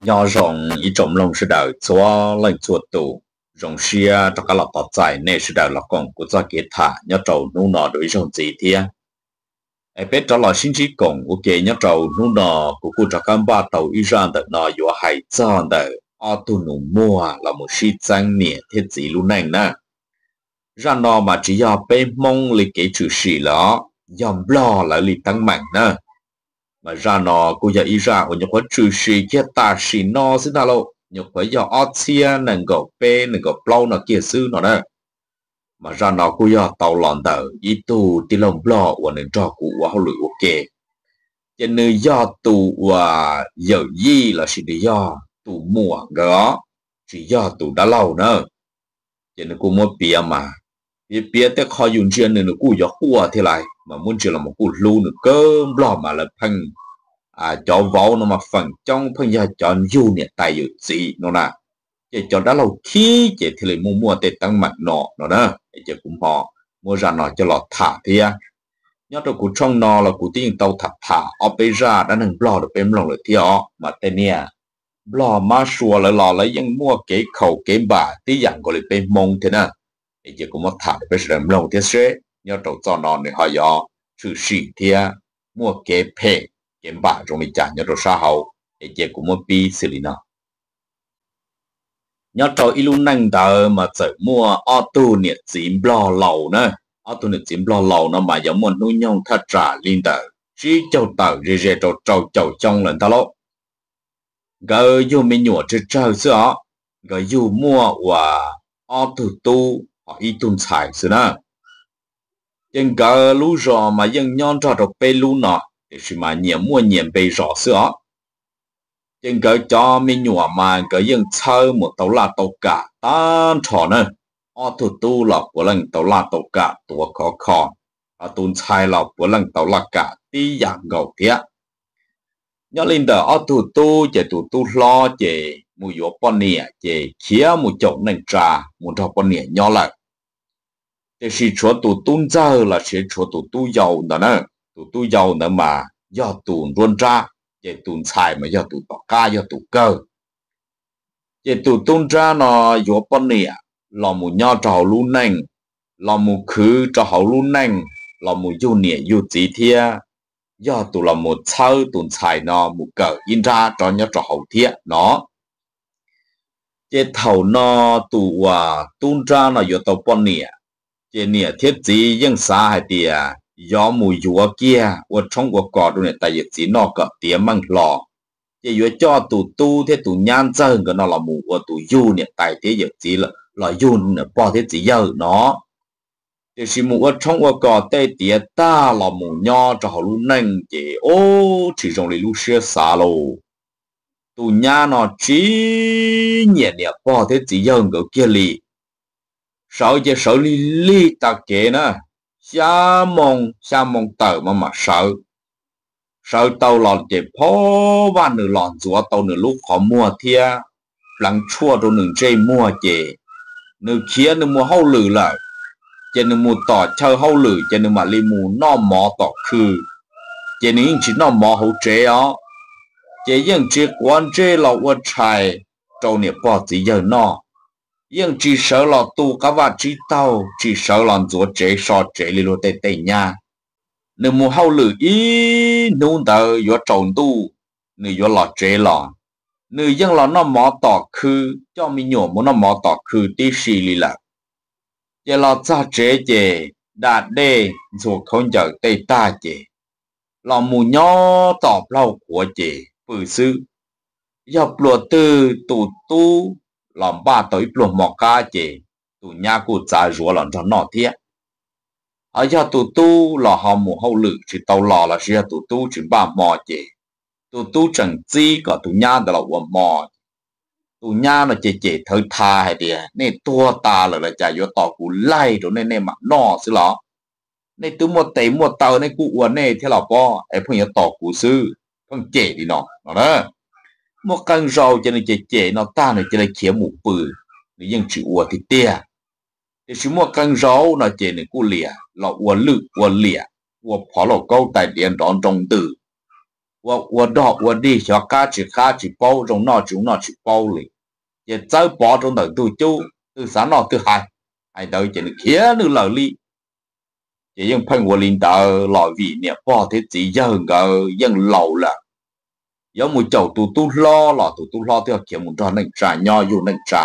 Nyob zoo ib tsoom mloog sawv daws txhua leej txhua tus, zoo siab rov qab los tos txais nej sawv daws los koom kuv txoj kev tham nyob rau hnub no dua ib zaug ntxiv thiab. Es peb rov los sib ntsib koom ua ke nyob rau hnub no, kuv kuj rov qab npaj tau ib zaj ntawm no yuav hais txog ntawm ob tug nus muag los mus sib txeeb niam thiab txiv lub neej na. Zaj no mas tsis yog peb Hmoob li kev tshwm sim lawm os, yog Nplog lawv li teeb meem na. Mas zaj no kuj yog ib zaj uas nyuam qhuav tshwm sim kiag tam sim no xwb ntag lauj, nyuam qhuav yog ob txhiab nees nkaum peb nees nkaum plaub no kiag xwb no na. Mas zaj no kuj yog tau los ntawm ib tug tij laug Nplog uas nws nrog kuv ua hauj lwm ua ke. Ces nws yog tus uas yawm yij lossis nws yog tus muam nkawd os, tsis yog tus dab laug na. Ces nws kuj muab piav mas, piav piav tej qho yus ntsia nws nws kuj yuav quaj thiab lais, mas muab ntsia los mas kuj hlub nws kawg. Nplog mas lawv pheej, cov vauv no mas feem coob pheej yog cov yug niam tais yawm txiv no na. Ces cov dab laug khib ces thiaj li muaj muaj tej teeb meem no no na. Ces kuv hmo muab zaj no coj los tham thiab. Nyob rau kuv tshooj no los kuv twb yeej tau tham tham ob peb zaj dab neeg Nplog rau peb mloog lawm thiab os, mas tej niag Nplog mab sua lawv los lawv yeej muaj kev khaum kev npam tib yam nkaus li peb Hmoob thiab na. Es ces kuv muab tham rau peb sawv daws mloog thiab seb nyob rau txoj no nws ho yuav tshwm sim thiab muaj kev phem kev npam zoo li cas nyob rau sab hauv. Es ces kuv muab pib xws li no. Nyob rau ib lub neej ntawd mas txawm muaj ob tug niam txiv Nplog laus na. Ob tug niam txiv Nplog laus no mas yuav muaj hnub nyoog thaj tsam li ntawm tsib caug tawm ze ze rau rau caum xyoo lawm ntag lauj. Nkawd yug me nyuam tsawg tsawg xwb os, nkawd yug muaj uas ob tug tub ho ib tug ntxhais xwb na. Ces nkawd lub zos mas yeej nyob nrog rau peb lub no, tiam sis mas nyias muaj nyias npe zos xwb os. Ces nkawd cov me nyuam mas nkawd yeej txhawb mus tau laj tau kam tag nrho na. Ob tug tub los puav leej tau laj tau kam tuav khov kho, ho tus ntxhais los puav leej tau laj kam tib yam nkaus thiab. Nyob li ntawm ob tug tub ces tus tub hlob ces mus yuav poj niam ces khiav mus caum neej tsa mus nrog poj niam nyob lawm. Tiam sis tshuav tus tub ntxawg los sis tshuav tus tub yau ntawd na, tus tub yau ntawd mas yog tus nruab nrab, ces tus ntxhais mas yog tus tom qab yog tus kawg. Ces tus tub nrab no yuav poj niam los mus nyob rau hauv lub neej, los mus khwv rau hauv lub neej, los mus yug niam yug txiv thiab, yog tus los mus txhawb tus ntxhais no mus kawm ib nrab rov nyob rau hauv thiab no. Ces thaum no tus uas tub nrab no yuav tau poj niam, ces niam thiab txiv yeej xav hais tias yuav mus yuav kiag ua tshoob ua kos rau niam tais yawm txiv noj kom tiav meej hlo, ces yuav coj tus tub thiab tus nyab ntxawg nkawd no los mus ua tus yug niam tais thiab yawm txiv, los yug niam pog thiab txiv yawg no. Tiam sis mus ua tshoob ua kos tej tiav tag los mus nyob rau hauv lub neej ces ub tsis zoo li lub siab xav lauj. Tus nyab no tsis nyiam niam pog thiab txiv yawg nkawd kiag li. Sawv ces sawv lig lig tag kev na, xya moo xya moo tawm mas mam sawv. Sawv tau los ces phob vaj nws los ntxuav tau nws lub qhov muag thiab pleev tshuaj rau nws ntsej muag ces nws khiav nws mus hauj lwm lawm. Ces nws mus tom chaw hauj lwm ces nws mam li mus noj mov tom khw. Ces nws yeej tsis noj mov hauv tsev os, ces yeej tsis quav ntsej los ua tshais rau niam pog txiv yawg noj, yeej tsis sawv los tu qab vaj tsib taug, tsis sawv los ntxuav tsev so tsev li luag tej tej nyab. Nws mus hauj lwm ib hnub ntawd yuav tsaus ntuj, nws yuav los tsev los, nws yeej los noj mov tom khw, coj me nyuam mus noj mov tom khw tib si li lawm. Ces los txog tsev ces da dej ntxhua khaub ncaws tej tag ces los mus nyob tom plaub hau qhuav ces pw xwb. Yog pluas twg tus tub los npaj tau ib pluag hmo qab ces tus nyab kuj txav zuav los nrog noj thiab. Ho yog tus tub los ho mus hauj lwm tsis tau los lossis yog tus tub tsis npaj hmo ces tus tub tseem txib kom tus nyab ntawd los ua hmo. Tus nyab no ces cem thawv tha hais tias, nej tuag tas lawm los cas yuav tos kuv laig rau nej nej mam noj xwb los? Nej twb muaj tes muaj taw nej kuj ua nej thiab los pob es pheej yuav tos kuv xwb, pheej cem li no no na. Muaj qee zaus ces nws cem cem no tag nws cia li khiav mus pw, nws yeej tsis ua tiag tiag. Tiam sis muaj qee zaus no ces nws kuj liam los ua lwj ua liam, ua phov lauj kaub tais diav nrov nroo ntws. ua ua dog ua dig, xyov qab tsis qab, tsis paub zoo noj tsis zoo noj tsis paub li. Ces txawb pov rau ntawm ntug cub, twg xav noj twg hais. Hais ntawd ces nws khiav nws lawm li. Ces yeej pheej ua li ntawd los vim niam pog thiab txiv yawg nkawd yeej laus lawm, yuav mus caum tus tub hlob los tus tub hlob twb khiav mus nrog neej tsa nyob yug neej tsa,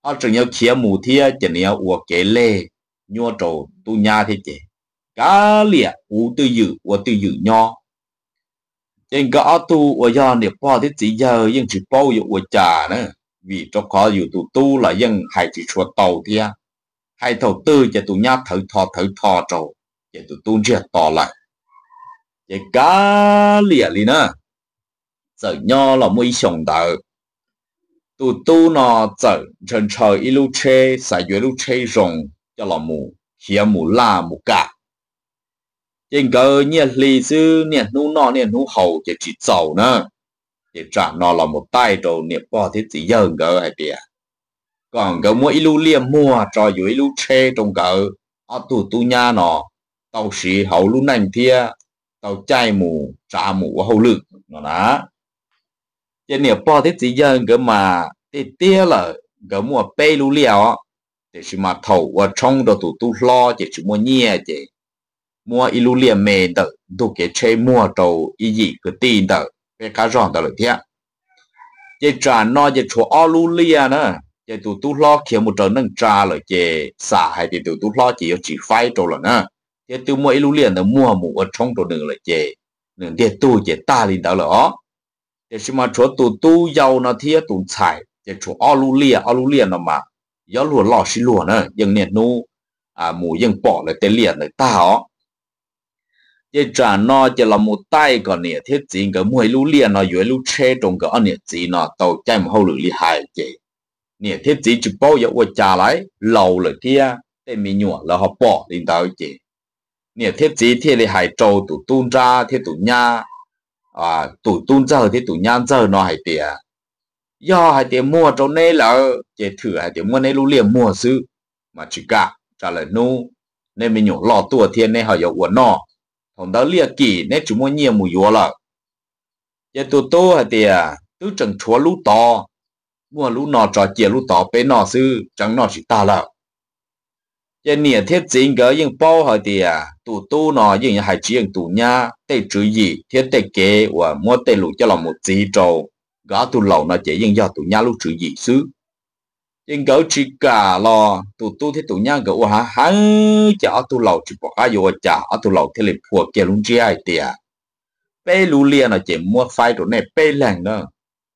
ho tseem yuav khiav mus thiab ces nws yuav ua kev leg nyuaj rau tub nyab thiab ces kav liam ua twj ywm ua twj ywm nyob. Ces nkawd ob tug uas yog niam pog thiab txiv yawg yeej tsis paub yuav ua cas na, vim rau qhov yus tus tub los yeej hais tsis tshua tau thiab. Hais thaum twg ces tus nyab thawv tho thawv tho rau, ces tus tub ntsiag to lawm. Ces kav liam li na, txawm nyob los muaj ib xyoos ntawd, tus tub no txawm ntshaw ntshaw ib lub tsheb, xav yuav ib lub tsheb zoo coj los mus khiav mus laj mus kam. Ces nkawd nyiaj hli xwb, niaj hnub noj niaj hnub haus ces tsis txaus na. Ces tsam no los mus taij rau niam pog thiab txiv yawg nkawd hais tias kom nkawd muab ib lub liaj muag tso yuav ib lub tsheb rau nkawd ob tug tub nyab no tau siv hauv lub neej thiab tau caij mus tsav mus ua hauj lwm no na. Ces niam pog thiab txiv yawg nkawd mas tiag tiag lawm nkawd muaj peb lub liaj os, tiam sis mas thaum ua tshoob rau tus tub hlob ces tsis muaj nyiaj ces muab ib lub liaj me ntawm ntug kev tsheb muag rau ib yim kwv tij ntawm peb qab zog ntawd lawm thiab. Ces tsam no ces tshuav ob lub liaj na, ces tus tub hlob khiav mus raws neej tsa lawm ces xam hais tias tus tub hlob ces yuav tsis faib rau lawm na, thiab twb muab ib lub liaj ntawd muag mus ua tshoob rau nws lawm ces nws ntiag tug ces tag li ntawd lawm os. Tiam sis mas tshuav tus tub yau no thiab tus ntxhais ces tshuav ob lub liaj, ob lub liaj no mas yuav luag loj sib luag na, yeej niaj hnub mus yeej pom lawv tej liaj ntawd tag os. Ces tsam no ces los mus taij kom niam thiab txiv nkawd muag ib lub liaj no yuav ib lub tsheb rau nkawd ob niam txiv no tau caij mus hauj lwm li hais ces niam thiab txiv tsis paub yuav ua cas lawm, laus lawm thiab tej me nyuam lawv ho pom li ntawd ces niam thiab txiv thiaj li hais rau tus tub nrab thiab tus nyab, tus tub ntxawg thiab tus nyab ntxawg no hais tias, yog hais tias muag rau neb lawm ces thwm hais tias muab neb lub liaj muag xwb, mas tsis kam, tsam lawm hnub neb me nyuam loj tuaj thiab neb ho yuav ua noj, thaum ntawd liaj kim neb tsis muaj nyiaj mus yuav lawm. Ces tus tub hais tias twb tseem tshuav lub tod, muag lub no tso cia lub tod peb noj xwb, tseev noj tsis tag lawm. Ces niam thiab txiv nkawd yeej paub hais tias tus tub no yeej yuav hais tsis yeej tus nyab tej tswv yim thiab tej kev uas muab tej lus coj los mus txwv rau nkawd ob tug laus no ces yeej yog tus nyab lub tswv yim xwb. Ces nkawd tsis kam los tus tub thiab tus nyab nkawd ua hav heev ces ob tug laus tsis pom qab yuav ua cas, ob tug laus thiaj li phua kiag lub ntsiab hais tias, peb lub liaj no ces muab faib rau nej peb leeg na,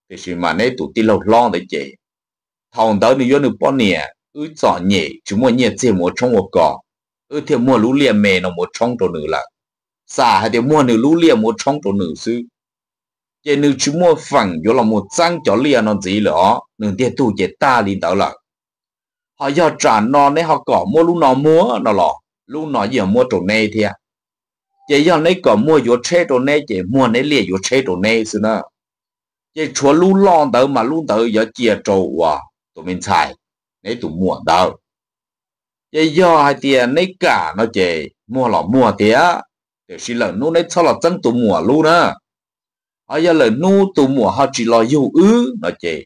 tiam sis mas neb tus tij laug hlob ntawd ces thaum ntawd nws yuav nws poj niam, wb txom nyem tsis muaj nyiaj txiag mus ua tshoob ua kos, wb thiaj muag lub liaj me no mus ua tshoob rau nws lawm. Xam hais tias muag nws lub liaj mus ua tshoob rau nws xwb, ces nws tsis muaj feem yuav los mus txeeb cov liaj no ntxiv lawm os, nws ntiag tug ces tag li ntawd lawm. Ho yog tsam no neb ho kom muab lub no muag no los lub no yeej muab rau neb thiab. Ces yog neb kom muag yuav tsheb rau neb ces muag neb liaj yuav tsheb rau neb xwb na. Ces tshuav lub loj ntawd mas lub ntawd yuav cia rau uas tus me ntxhais, neb tus muam ntawd. Ces yog hais tias neb kam no ces muag los muag tiag, tiam sis lawm hnub neb txhob los txeeb tus muam lub na. Ho yog lawm hnub tus muam ho tsis los yug wb no ces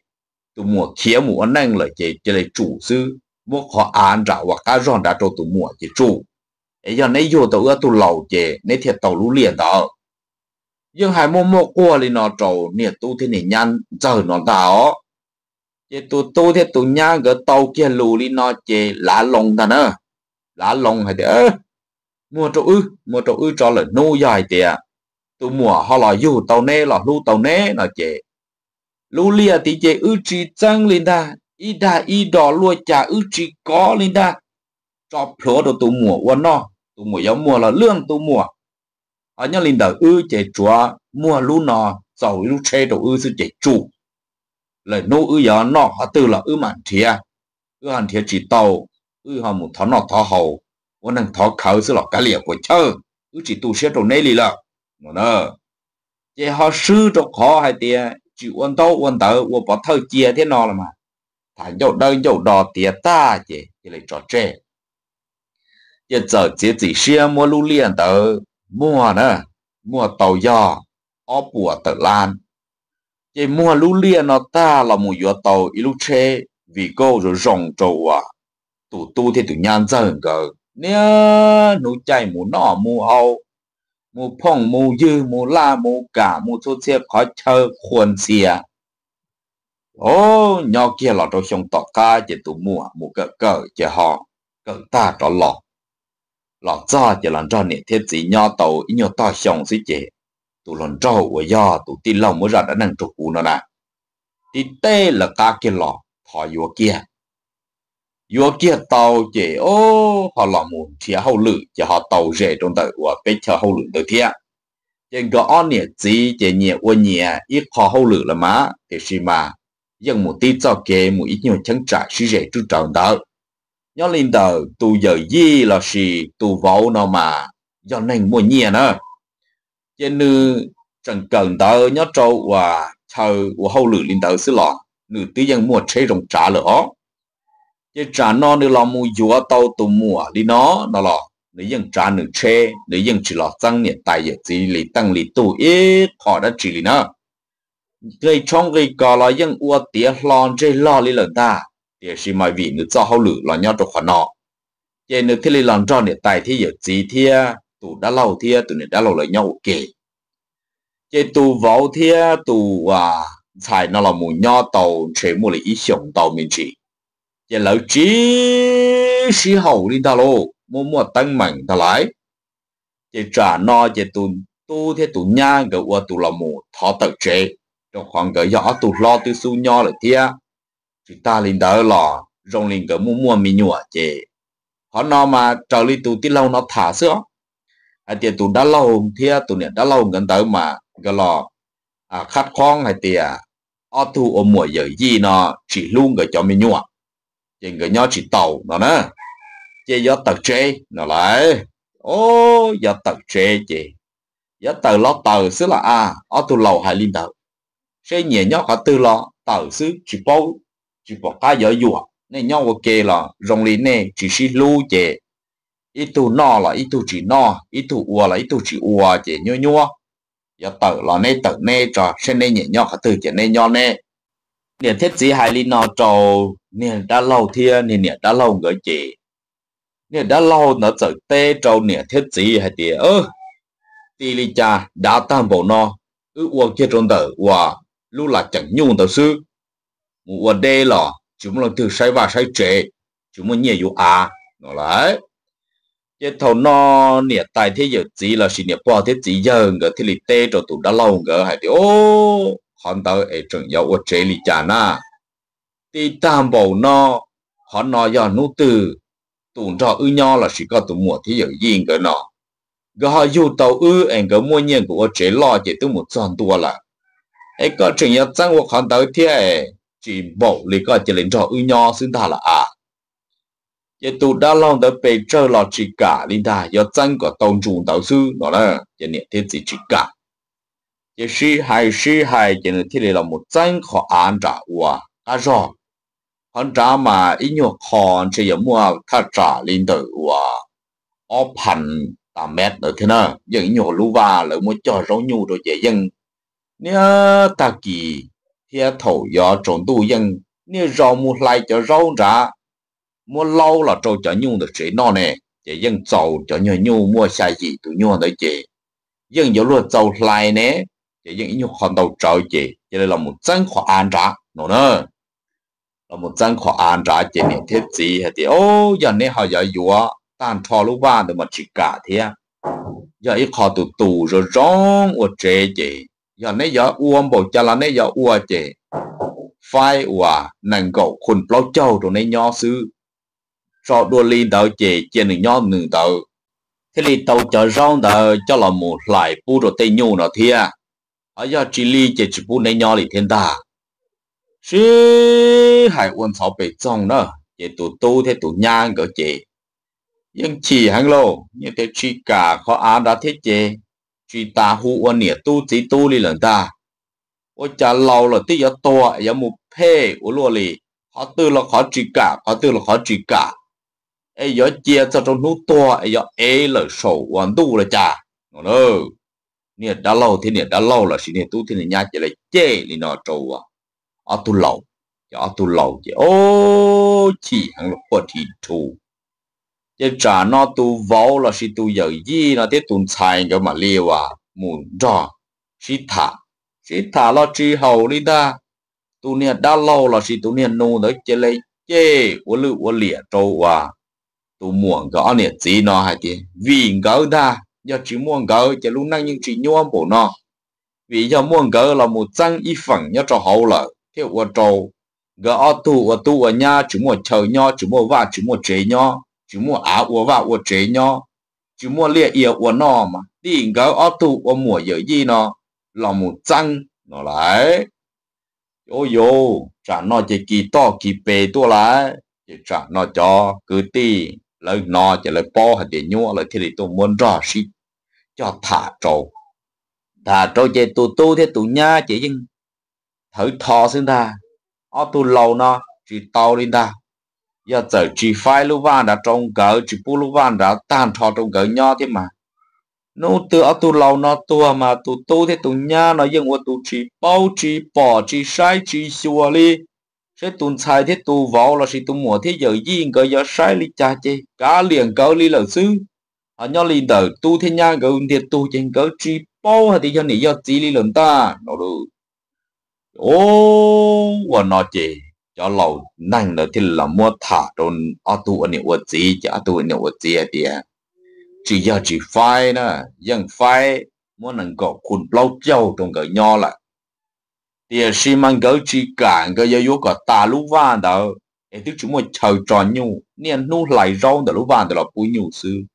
tus muam khiav mus ua neej lawm ces cia li tsum xwb, muab qhov av nram ua qab zog nrad rau tus muam ces tsum. Es yog neb yug tau wb ob tug laus ces neb thiaj tau lub liaj ntawd. Yeej hais muaj muaj quag li no rau niag tub thiab niag nyab ntxawg no ntag os. Ces tus tub thiab tus nyab nkawd tau kiag lus li no ces lav loo ntag na. Lav loo hais tias, muag rau wb, muag rau wb tso, lawm hnub yog hais tias tus muam ho los yug tau neb los hlub tau neb no ces lub liaj tid ces wb tsis txeeb li ntag, ib dag ib dos luaj cas wb tsis kov li ntag. Tso plhuav rau tus muam ua noj, tus muam yuav muag los lwj tus muam. Ho nyob li ntawm wb ces tsuav muag lub no txaus ib lub tsheb rau wb xwb ces tsum. Lawm hnub wb yuav noj qhov twg los wb mam nrhiav, wb ho nrhiav tsis tau, wb ho mus thov noj thov haus, ua neeg thov khawv xwb los kav liam puas chawj, wb tsis tu siab rau neb li lawm. Ces ho swb rau qhov hais tias tsis ua ntaub ua ntawv ua pov thawj cia thiab no los mas tham ncauj dawb ncauj do tiav tag ces cia li tso tseg. Ces txawm txiav txim siab muab lub liaj ntawd muag na, muag tau yog ob puas tawm lab. Ces muag lub liaj no tag los mus yuav tau ib lub tsheb Vigo zoo zoo rau uas tus tub thiab tus nyab ntxawg nkawd niaj hnub caij mus noj mus haus, mus phooj mus ywg, mus laj mus kam, mus txhua txhia qhov chaw qhua ntxhia. Nyob kiag los rau xyoo tom qab ces tus muam mus kawm kawm ces ho kawm tag rov los. Los txog ces los nrog niam thiab txiv nyob tau ib nyuag tog xyoo xwb ces tus hluas nraug uas yog tus tij laug muab zaj dab neeg rau kuv no na, tib teb lawv qab kiag los thov yuav kiag. Yuav kiag tau ces ho los mus nrhiav hauj lwm ces ho tau ze rau ntawm uas peb chaw hauj lwm ntawd thiab. Ces nkawd ob niam txiv ces nyias ua nyias ib qho hauj lwm lawm mas, tiam sis mas yeej mus tib txoj kev mus ib nyuag cheeb tsam sib ze rwb rawv ntawd. Nyob li ntawm tus yawm yij lossis tus vauv no mas yog neeg muaj nyiaj na, ces nws tseem kawm ntawv nyob rau uas chaw ua hauj lwm li ntawd xwb los nws twb yeej muaj tsheb zoo tsav lawm os. Ces tsam no nws los mus yuav tau tus muam li no no los nws yeej tsav nws tsheb, nws yeej tsis los txeeb niam tais yawm txiv li teej li tug ib qho dab tsi li na. Nqi tshoob nqi kos los yeej ua tiav hlo ntseg log li lawm ntag, tiam sis mas vim nws txoj hauj lwm los nyob rau qhov no, ces nws thiaj li los nrog niam tais thiab yawm txiv thiab tus dab laug thiab tus niam dab laug lawv nyob ua ke. Ces tus vauv thiab tus ntxhais no los mus nyob tau ntshe muaj li ib xyoos ntau me ntsis, ces lawv tsis sib haum li ntag lauj, muaj muaj teeb meem ntag lauj. Ces tsam no ces tus tub thiab tus nyab nkawd ua tus los mus thov tawm tsev, rau qhov nkawd yog ob tug hlob twb xub nyob lawm thiab, tsis tag li ntawd los zoo li nkawd muaj muaj me nyuam ces qhov no mas raws li tus tij laug no tham xwb os, hais tias tus dab laug thiab tus niam dab laug nkawd ntawd mas nkawd los khab qhoob hais tias ob tug ua muam yawm yij no tsis hlub nkawd cov me nyuam, ces nkawd nyob tsis tau no na, ces yuav tawm tsev no lauj. O, yuav tawm tsev ces yuav tawm los tawm xwb los a, ob tug laus hais li ntawd, seb nyiam nyob qhov twg los tawm xwb, tsis paub, tsis pom qab yuav yuam, nej nyob ua ke los zoo li nej tsis sib hlub ces ib tug noj los ib tug tsis noj, ib tug ua los ib tug tsis ua ces nyuab nyuab. Yuav tawm los neb tawm neb tso, seb neb nyiam nyob qhov twg ces neb nyob neb. Niam thiab txiv hais li no rau niag dab laug thiab niag niam dab laug nkawd ces niag dab laug ntawd txawm teb rau niam thiab txiv hais tias, Ti li cas dav tag npaum no, wb ua kiag rau ntawm uas lub las ceem nyuj ntawd xwb, mus ua deb los tsis muaj leej twg saib vaj saib tsev, tsis muaj nyiaj yuav av no lauj. Ces thaum no niam tais thiab yawm txiv lossis niam pog thiab txiv yawg nkawd thiaj li teb rau tus dab laug nkawd hais tias, O, qhov ntawd es tseem yuav ua tsev li cas na? Ti tag npaum no, qhov no yog hnub twg tus nrog wb nyob lossis koj tus muam thiab yawm yij nkawd no, nkawd ho yug tau wb es nkawd muaj nyiaj nkawd ua tsev loj ces twb mus txog ntua lawm, es koj tseem yuav txeeb ua qhov ntawd thiab es tsis npaum li koj cia li nrog wb nyob xwb ntag lawm a. Ces tus dab laug ntawd pes tsawg los tsis kam li ntag, yuav txeeb kom tau ntsus ntawd xwb no na, ces niam thiab txiv tsis kam. Ces sib hais sib hais ces nws thiaj li los mus txeeb qhov av nram uas qab zog. Qhov nrad mas ib nyuag qho ntshe yuav muaj thaj tsam li ntawm uas ob phav tas mev ntawd thiab na, yeej ib nyuag lub vaj lawv muab cog zaub nyuj rau ces yeej niaj tag kis thiab thaum yuav tsaus ntuj yeej niaj zaus mus hlais cov zaub nrad, muab laub los rau cov nyuj ntawm tsev noj ne, ces yeej txaus cov nyuag nyuj muaj xya yim tus nyuag ntawd ces yeej yuav luag txaus hlais ne, ces yeej ib nyuag qho ntau tsawv ces cia li los mus txeeb qhov av nrad no na. Los mus txeeb qhov av nrad ces niam thiab txiv hais tias, O, yog neb ho yuav yuav tag nrho lub vaj ntawd mas tsis kam thiab. Yog ib qho tus tus zoo zoo ua tsev ces yog neb yuav ua npaum cas los neb yuav ua ces faib uas nees nkaum khu plaub caug rau neb nyob xwb. Tso dua li ntawd ces cia nws nyob nws ntawd, thiaj li tau cov zaub ntawd coj los mus hlais pub rau tej nyuj no thiab. Ho yog tsis li ces tsis pub neb nyob li thiab ntag. Sib hais ua ntxhov pes txoog na, ces tus tub thiab tus nyab nkawd ces yeej chim heev lauj, yeej tias tsis kam qhov av nrad thiab ces tsis tas hu ua niam tub txiv tub li lawm ntag. Ua cas laus lawm twb yuav tuag es yuav mus phem ua luaj li, qhov twg los qhov tsis kam, qhov twg los qhov tsis kam, es yuav cia txog rau hnub tuag es yuav ev lawm saum ua ntuj los cas no na. niag dab laug thiab niam dab laug lossis niag tub thiab niag nyab ces lawv cem li no rau ob tug laus. Ces ob tug laus ces o, chim heev los quaj rhi rhu. Ces tsam no tus vauv lossis tus yawm yij no thiab tus ntxhais nkawd mam li uas mus nrog sib tham, sib tham los tsis haum li ntag. Tus niag dab laug lossis tus niag nus ntawd ces lawv cem ua lwj ua liam rau uas tus muam nkawd ob niam txiv no hais tias vim nkawd ntag, yog tsis muaj nkawd ces lub neej yeej tsis nyuab npaum no. Vim yog muaj nkawd los mus txeeb ib feem nyob rau hauv lawm thiaj ua rau nkawd ob tug ua tub ua nyab tsis muaj chaw nyob, tsis muaj vaj tsis muaj tsev nyob, tsis muaj av ua vaj ua tsev nyob, tsis muaj liaj ia ua noj mas tim nkawd ob tug ua muam yawm yij no los mus txeeb no lauj. Ua yuav tsam no ces kis toj kis pes tuaj lauj. Ces tsam no cov kwv tij lawv hnov ces lawv paub hais tias nyuaj lawv thiaj li tuaj muab nrog sib coj tham rau. Tham rau ces tus tub thiab tus nyab ces yeej thawv tho xwb ntag. Ob tug laus no tsis tau li ntag. Yog txawm tsis faib lub vaj nrad rau nkawd, tsis pub lub vaj nrad tag nrho rau nkawd nyob thiab mas, hnub twg ob tug laus no tuag mas tus tub thiab tus nyab no yeej ua tus tsis paub tsis pom tsis saib tsis xyuas li. Saib tus ntxhais thiab tus vauv lossis tus muam thiab yawm yij nkawd yuav saib li cas ces kav liam nkawd li lawm xwb. Ho nyob li ntawm tub thiab nyab nkawd ntiag tug ces nkawd tsis paub hais tias yog niam yog txiv li lawm ntag no. Ua no ces cov laus neeg ntawd thiaj li los muab tham rau ob tug ua niam ua txiv, ces ob tug ua niam ua txiv hais tias tsis yog tsis faib na, yeej faib, muab nees nkaum khu plaub caug rau nkawd nyob lawm. Tiam sis mas nkawd tsis kam, nkawd yuav yuav kom tas lub vaj ntawd es twb tsis muaj chaw tso nyuj, niaj hnub hlais zaub ntawm lub vaj ntawd los pub nyuj xwb.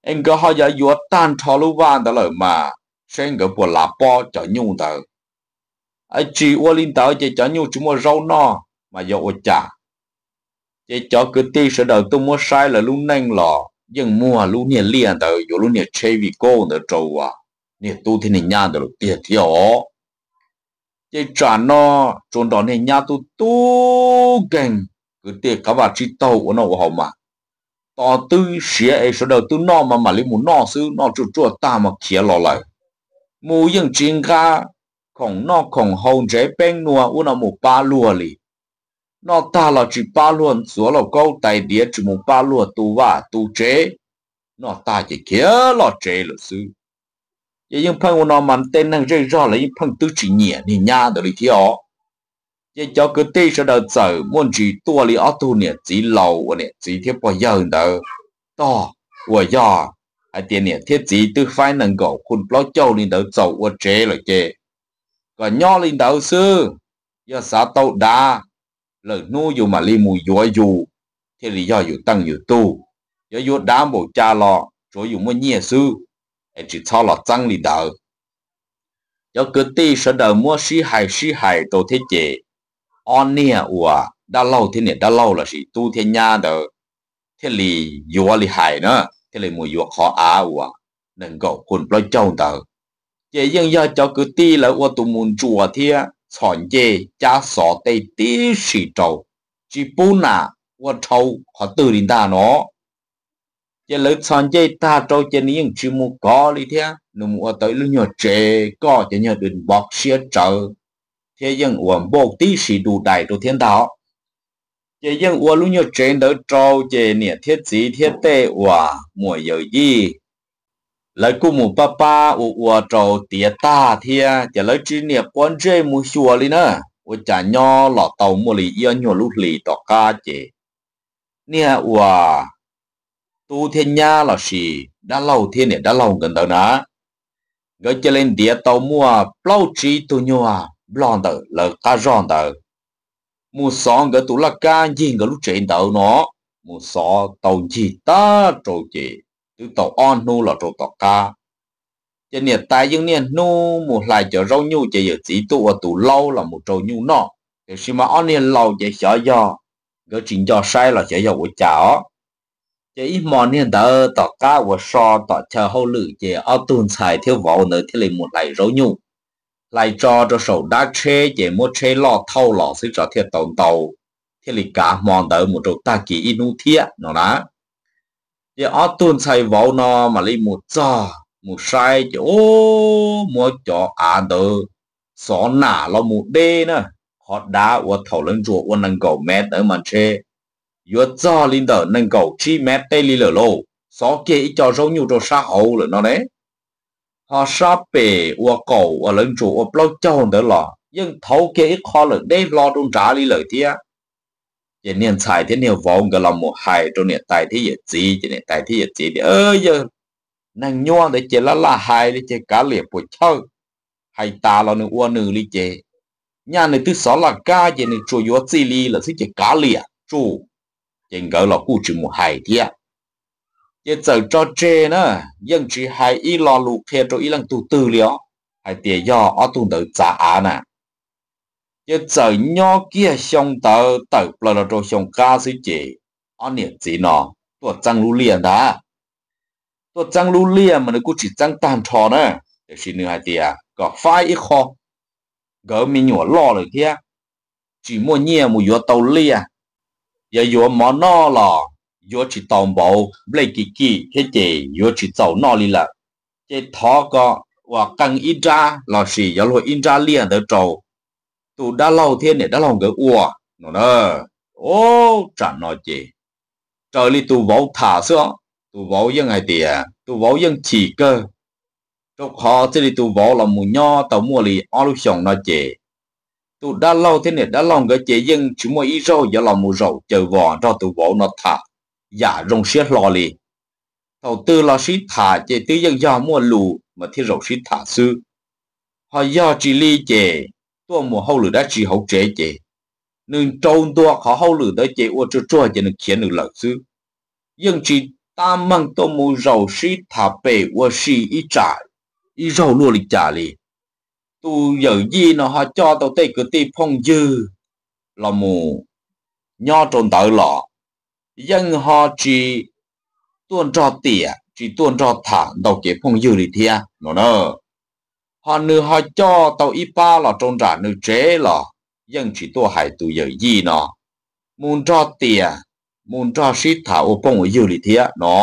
Es nkawd ho yuav yuav tag nrho lub vaj ntawd lawm mas seb nkawd puas lav pob cov nyuj ntawd. Tsis ua li ntawd ces cov nyuj tsis muaj zaub noj mas yuav ua cas? Ces cov kwv tij sawv daws tuaj muab saib lawv lub neej los yeej muag lub niag liaj ntawd, yuav lub niag tsheb vij kauj ntawd rau niag tub thiab niag nyab ntawd lawm tiag thiab os. Ces tsam no tsuas nrog niag nyab tub tub nkeeg, kwv tij qab vaj tsib taug ua noj ua haus mas tos twb siav es sawv daws twb noj mas mam li mus noj xwb, noj tsuaj tsuaj tag mas khiav los lawm. Mus yeej tsis nqa khoom noj khoom haus ntsev peeb nua ub no mus pab luag li. Noj tag los tsis pab luag ntxuav lauj kaub tais diav, tsis mus pab luag tu vaj tu tsev, noj tag ces khiav los tsev lawm xwb. Ces yeej pheej ua no mas tej neeg zej zog lawv yeej pheej twb tsis nyiam niag nyab ntawd li thiab os. Ces cov kwv tij sawv daws txawm muaj ntsis tuaj li ob tug niam txiv laus uas niam txiv thiab pog yawg ntawd tog, uas yog hais tias niam thiab txiv twb faib nees nkaum khu plaub caug li ntawd txaus ua tsev lawm ces kom nyob li ntawd xwb. Yog xav tau dav, lwm hnub yus mam li mus yuav yus, thiaj li yog yus teej yus tug. Yog yuav dav npaum cas los tsuav yus muaj nyiaj xwb, es tsis txhob los txeeb li ntawd. Cov kwv tij sawv daws muab sib hais sib hais rau thiab ces ob niag uas dab laug thiab niam dab laug lossis tub thiab nyab ntawd thiaj li yuav li hais na, thiaj li mus yuav qhov av uas nees nkaum khu plaub caug ntawd. Ces yeej yog cov kwv tij lawv ua tus mus ntsuas thiab txhos ncej cab xov tej tib si rau, tsis pub nam ua dhau qhov twg li ntag no. Ces lawv txhos ncej tag rau ces nws yeej tsis mus kov li thiab, nws mus ua tau ib lub nyuag tsev koj cov nyuag dw npov siab tsawv thiab yeej ua npauj tib si du dais rau thiab ntag. Ces yeej ua lub nyuag tsev ntawd rau ces niam thiab txiv thiab tej uas muam yawm yij lawv kuj mus pab pab ua ua rau tiav tag thiab ces lawv tsis niam quav ntsej mus xyuas li na. Ua cas nyob los tau muaj li ib ob nyuag lub hlis tom qab ces niag uas tub thiab nyab lossis dab laug thiab niam dab laug nkawd ntawd na, nkawd cia li ntiav tau muaj plaub tsib tug nyuag nplog ntawm lawv qab zog ntawd mus xov nkawd tus laj kab ncig nkawd lub tsev ntawd no. Mus xov tau ncig tag rau ces twb tau ob hnub los rau tom qab, ces niam tais yeej niaj hnub mus hlais cov zaub nyuj ces yawm txiv tuaj ua tus laub los mus rau nyuj noj. Tiam sis mas ob niag laus ces xyov yog nkawd tsis nco saib los xyov yog ua cas os. Ces ib hmo niag ntawd tom qab uas so tom chaw hauj lwm ces ob tug ntxhais thiab vauv ntawd thiaj li mus hlais zaub nyuj, hlais tso rau saum dab tsheb ces muab tsheb loj thauj los xwb tso thiaj tau ntau, thiaj li kav hmo ntawd mus rau tag kis ib hnub thiab no na. Ces ob tug ntxhais vauv no mam li mus txog mus saib ces o, muab cov av ntawd xov nam los mus deb na, qhov dav uas thaum lawv ntsuas ua nees nkaum mev ntawd mas ntshe yuav txog li ntawm nees nkaum tsib mev tej li lawm lauj, xov kiag ib co zaub nyuj rau sab hauv lawm no ne. Ho sab pem ua qaum uas lawv ntsuas ua plaub caug ntawd los yeej thauv kiag ib qho lawm deb hlo rau nrad li lawm thiab. Ces niag ntxhais thiab niag vauv nkawd los mus hais rau niam tais thiab yawm txiv, ces niam tais thiab yawm txiv tias, Yawg, neeg nyuaj ntawd ces laj laj hais li ces kav liam puas chawj, hais tas los nws ua nws li ces, nyaj nws twb xov laj kab ces nws tsuas yuav txij li lawm xwb ces kav liam tsuj. Ces nkawd los kuj tsis mus hais thiab. Ces txawm tso tseg na, yeej tsis hais ib lo lus qhia rau ib leej tug twg li os, hais tias yog ob tug ntawd txav av na. Ces txawm nyob kiag xyoo ntawd tawm plaws los rau xyoo qab xwb ces ob niam txiv no tuaj txeeb lub liaj ntag. Tuaj txeeb lub liaj mas nws kuj tsis txeeb tag nrho na, tiam sis nws hais tias kom faib ib qho, nkawd me nyuam loj lawm thiab, tsis muaj nyiaj mus yuav tau liaj, yog yuav mov noj los yuav tsis tau npaum nplej kim kim thiab ces yuav tsis txaus noj li lawm. Ces thov kom uas qee ib nrab lossis yuav luag ib nrab liaj ntawd rau tus dab laug thiab niam dab laug nkawd ua no na. Tsam no ces raws li tus vauv tham xwb, tus vauv yeej hais tias tus vauv yeej chim kawg, rau qhov txij li tus vauv los mus nyob tau muaj li ob lub xyoos no ces tus dab laug thiab niam dab laug nkawd ces yeej tsis muaj ib zaug yuav los mus zaum caws vos nrog tus vauv no tham yam zoo siab hlo li. Thaum twg los sib tham ces twb yeej yog muaj lus mas thiaj zaum sib tham xwb. Ho yog tsis li ces tuaj mus hauj lwm dab tsi hauv tsev ces nws rau ntua qhov hauj lwm ntawd ces ua tsuag tsuag ces nws khiav nws lawm xwb. Yeej tsis tab meeg tuaj mus zaum sib tham pem ua si ib tsam ib zaug luaj li cas li. Tus yawm yij no ho coj tau tej kwv tij phooj ywg los mus nyob rau ntawd los yeej ho tsis tuaj nrog tiam tsis tuaj nrog tham ntau kev phooj ywg li thiab no na. Ho nws ho coj tau ib pab los rau nram nws tsev los yeej tsis tuaj hais tus yawm yij no mus nrog tiam, mus nrog sib tham ua phooj ua ywg li thiab no.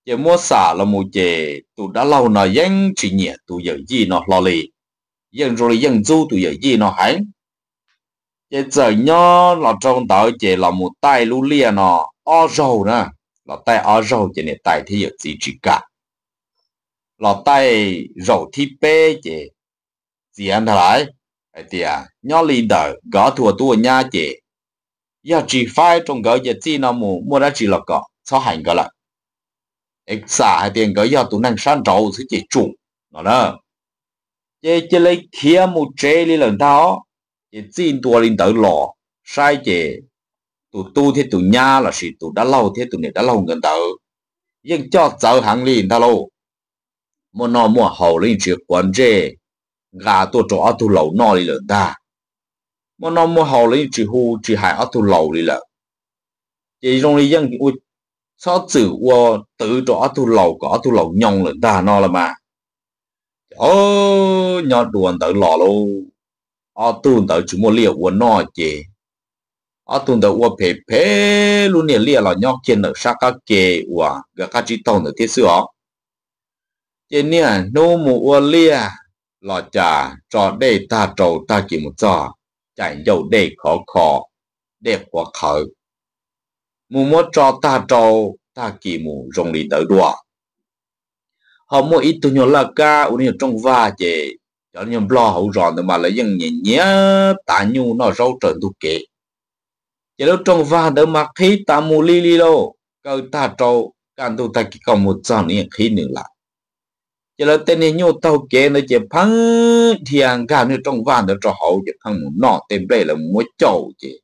Ces muab xam los mus ces tus dab laug no yeej tsis nyiam tus yawm yij no hlo li, yeej zoo li yeej ntxub tus yawm yij no heev. Ces txawm nyob los rau ntawd ces los mus taij lub liaj no ob zaug na, los taij ob zaug ces niam tais thiab yawm txiv tsis kam. Los taij zaum thib peb ces txiav ntag lais, hais tias nyob li ntawm nkawd ob tug ua tub ua nyab ces yog tsis faib rau nkawd ces txij no mus muaj dab tsi los kom txhob hais nkawd lawm, es xam hais tias nkawd yog tus neeg sab nraud xwb ces tsum no na. Ces cia li khiav mus tsev li lawm ntag. Ces txij ntua li ntawd los saib ces tus tub thiab tus nyab lossis tus dab laug thiab tus niam dab laug nkawd ntawd yeej coj txawv heev li ntag lauj. Muaj noj muaj haus los yeej tsis quav ntsej nqa tuaj rau ob tug laus noj li lawm ntag. Muaj noj muaj haus los yeej tsis hu tsis hais ob tug laus li lawm. Ces zoo li yeej ua txhob txwm ua twv rau ob tug laus kom ob tug laus nyoo lawm ntag no los mas. Ces nyob dua ntawd los lauj, ob tug ntawd tsis muaj liaj ua noj ces ob tug ntawd ua phem phem lub niag liaj los nyob kiag ntawm sab qab ke uas nkawd qab tsib taug ntawd thiab xwb os. Ces niaj hnub mus ua liaj los cas tso dej tag rau tag kis mus txog, cais ncauj dej khov kho, dej qhuav qhawv, mus muab tso tag rau tag kis mus zoo li ntawd dua. Ho muaj ib tug nyuag laj kab ua nyuag rooj vag ces cov nyuag nplog hauv zos ntawd mas lawv yeej nyiam nyiam tav nyuj noj zaub raws ntug kev. Ces lub rooj vag ntawd mas qhib tas mus li li lauj, kaw tag rau kaj ntug tag kis koj mus txog nws yeej qhib nws lawm. Ces lawv tej niag nyuj taug kev ntawd ces pheej dhia nkag niag rooj vag ntawd rau hauv ces pheej mus noj tej nplej lawv mus muab caum ces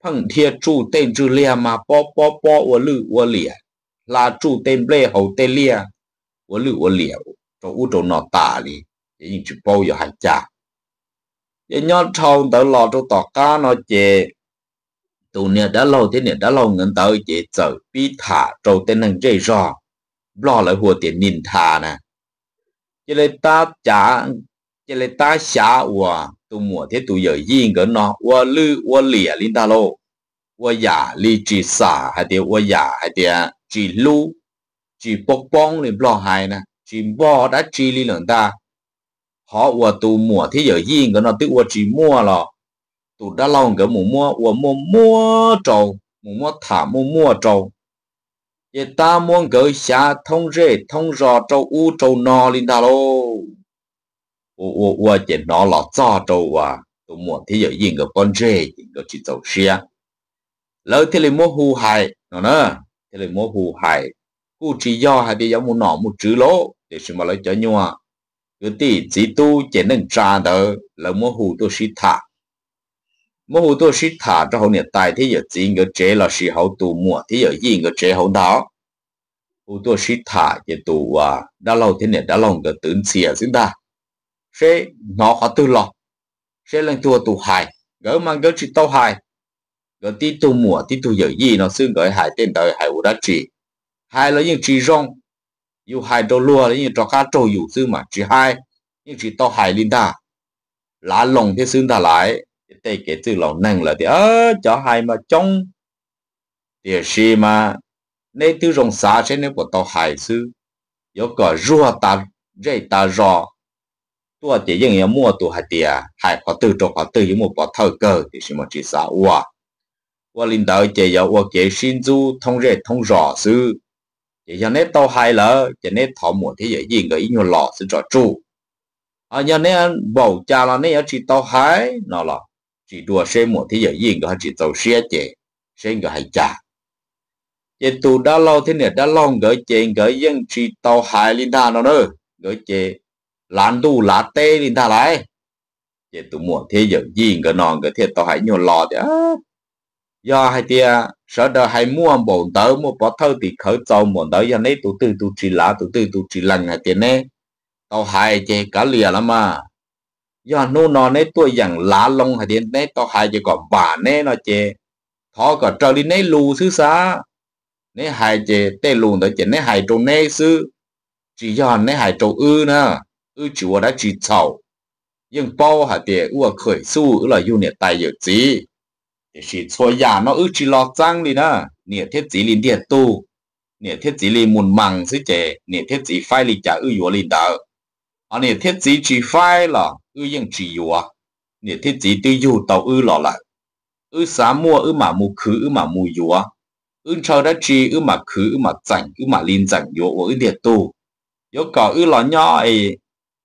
pheej dhia tsuj tej ntswg liag mas pob pob pob ua lwj ua liam, hla tsuj tej nplej haus tej liaj ua lwj ua liam rau ub rau no tas li, ces yeej tsis paub yuav hais cas. Ces nyob dhau ntawd los rau tom qab no ces tus niam dab laug thiab niam dab laug nkawd ntawd ces txawm pib tham rau tej neeg zej zog, nplog lawv hu tias ni ntha na. Cia li tab cav, cia li tab xyav uas tus muam thiab tus yawm yij nkawd no ua lwj ua liam li ntag lauj. Ua yam li tsis xam hais tias, ua yam hais tias tsis hlub, tsis poob poob li nplog hais na. tsis npog dab tsi li lawm ntag. Qhov uas tus muam thiab yawm yij nkawd no twb ua tsis muaj los tus dab laug nkawd mus muab ua muaj muab rau, mus muab tham muaj muaj rau, ces tab muab nkawd xyav thoob zej thoob zos rau ub rau no li ntag lauj. Ua ua ua ces hnov los txog rau uas tus muam thiab yawm yij nkawd pob ntseg ces nkawd tsis txaus siab. Lawv thiaj li muab hu hais no na, thiaj li muab hu hais. Kuj tsis yog hais tias yuav mus nom mus tswv lauj, tiam sis mas lawv cov nyuag kwv tij txiv tub ces neej tsa ntawd lawv muab hu tuaj sib tham. Muab hu tuaj sib tham rau hauv niam tais thiab yawm txiv nkawd tsev lossis hauv tus muam thiab yawm yij nkawd tsev hauv ntag. Hu tuaj sib tham ces tus uas dab laug thiab niam dab laug nkawd twv ntxhias xwb ntag, seb hnov qhov twg los, seb leej twg ua tus hais. Nkawd mas nkawd tsis tau hais. Nkawd tib tug muam tib tug yawm yij no xwb nkawd hais tej ntawd hais ua dab tsi? Hais los yeej tsis zoo. Yus hais rau luag los yeej rov qab raug yus xwb mas tsis hais, yeej tsis tau hais li ntag. Lav loo thiab xwb ntag lauj. Tej kev txwj laus neeg lawv tias cov hais mas coob, tiam sis mas neb twb zoo xav seb neb puas tau hais xwb. Yuav kom zuag tas zej tas zos tuaj ces yeej yuav muaj tus hais tias hais qhov twg rau qhov twg yuav muaj pov thawj kawg, tiam sis mas tsis xav ua. Ua li ntawd ces yuav ua kev sib ntxub thoob zej thoob zos xwb. Ces yog neb tau hais lawm ces neb thov muam thiab yawm yij nkawd ib nyuag los xwb tso tsuj. Ho yog neb npaum cas los neb yuav tsis tau hais no los tsis dua seb muam thiab yawm yij nkawd ho tsis txaus siab ces seb nkawd hais cas. Ces tus dab laug thiab niam dab laug nkawd ces nkawd yeej tsis tau hais li ntag no na. Nkawd ces lav ntuj lav teb li ntag lauj. Ces tus muam thiab yawm yij nkawd no nkawd thiaj tau hais nyuag los tias, yog hais tias sawv daws hais muaj npaum ntawd, muaj pov thawj tim khawv txaus npaum ntawd, yog neb tus twg tus tsis lav tus twg tus tsis lees hais tias neb tau hais ces kav liam los mas. Yog hnub no neb tuaj yeem lav loo hais tias neb tau hais ces kom npam neb no ces thov kom raws li neb lus xwb xav. Neb hais ces tej lus ntawd ces neb hais rau neb xwb, tsis yog neb hais rau wb na. Wb tsis ua dab tsi txhaum, yeej paub hais tias wb ua khawm xuj wb los yug niam tais yawm txiv. Tiam sis txhua yam no wb tsis los txeeb li na, niam thiab txiv li ntiag tug, niam thiab txiv li mus mas xwb ces niam thiab txiv faib li cas wb yuav li ntawd. Ho niam thiab txiv tsis faib los wb yeej tsis yuav, niam thiab txiv twb yug tau wb los lawm. Wb xav muaj wb mam mus khwv wb mam mus yuav, wb ntshaw dab tsi wb mam khwv wb mam txeem wb mam li ntxeem yuav ua wb ntiag tug. Yuav kom wb los nyob es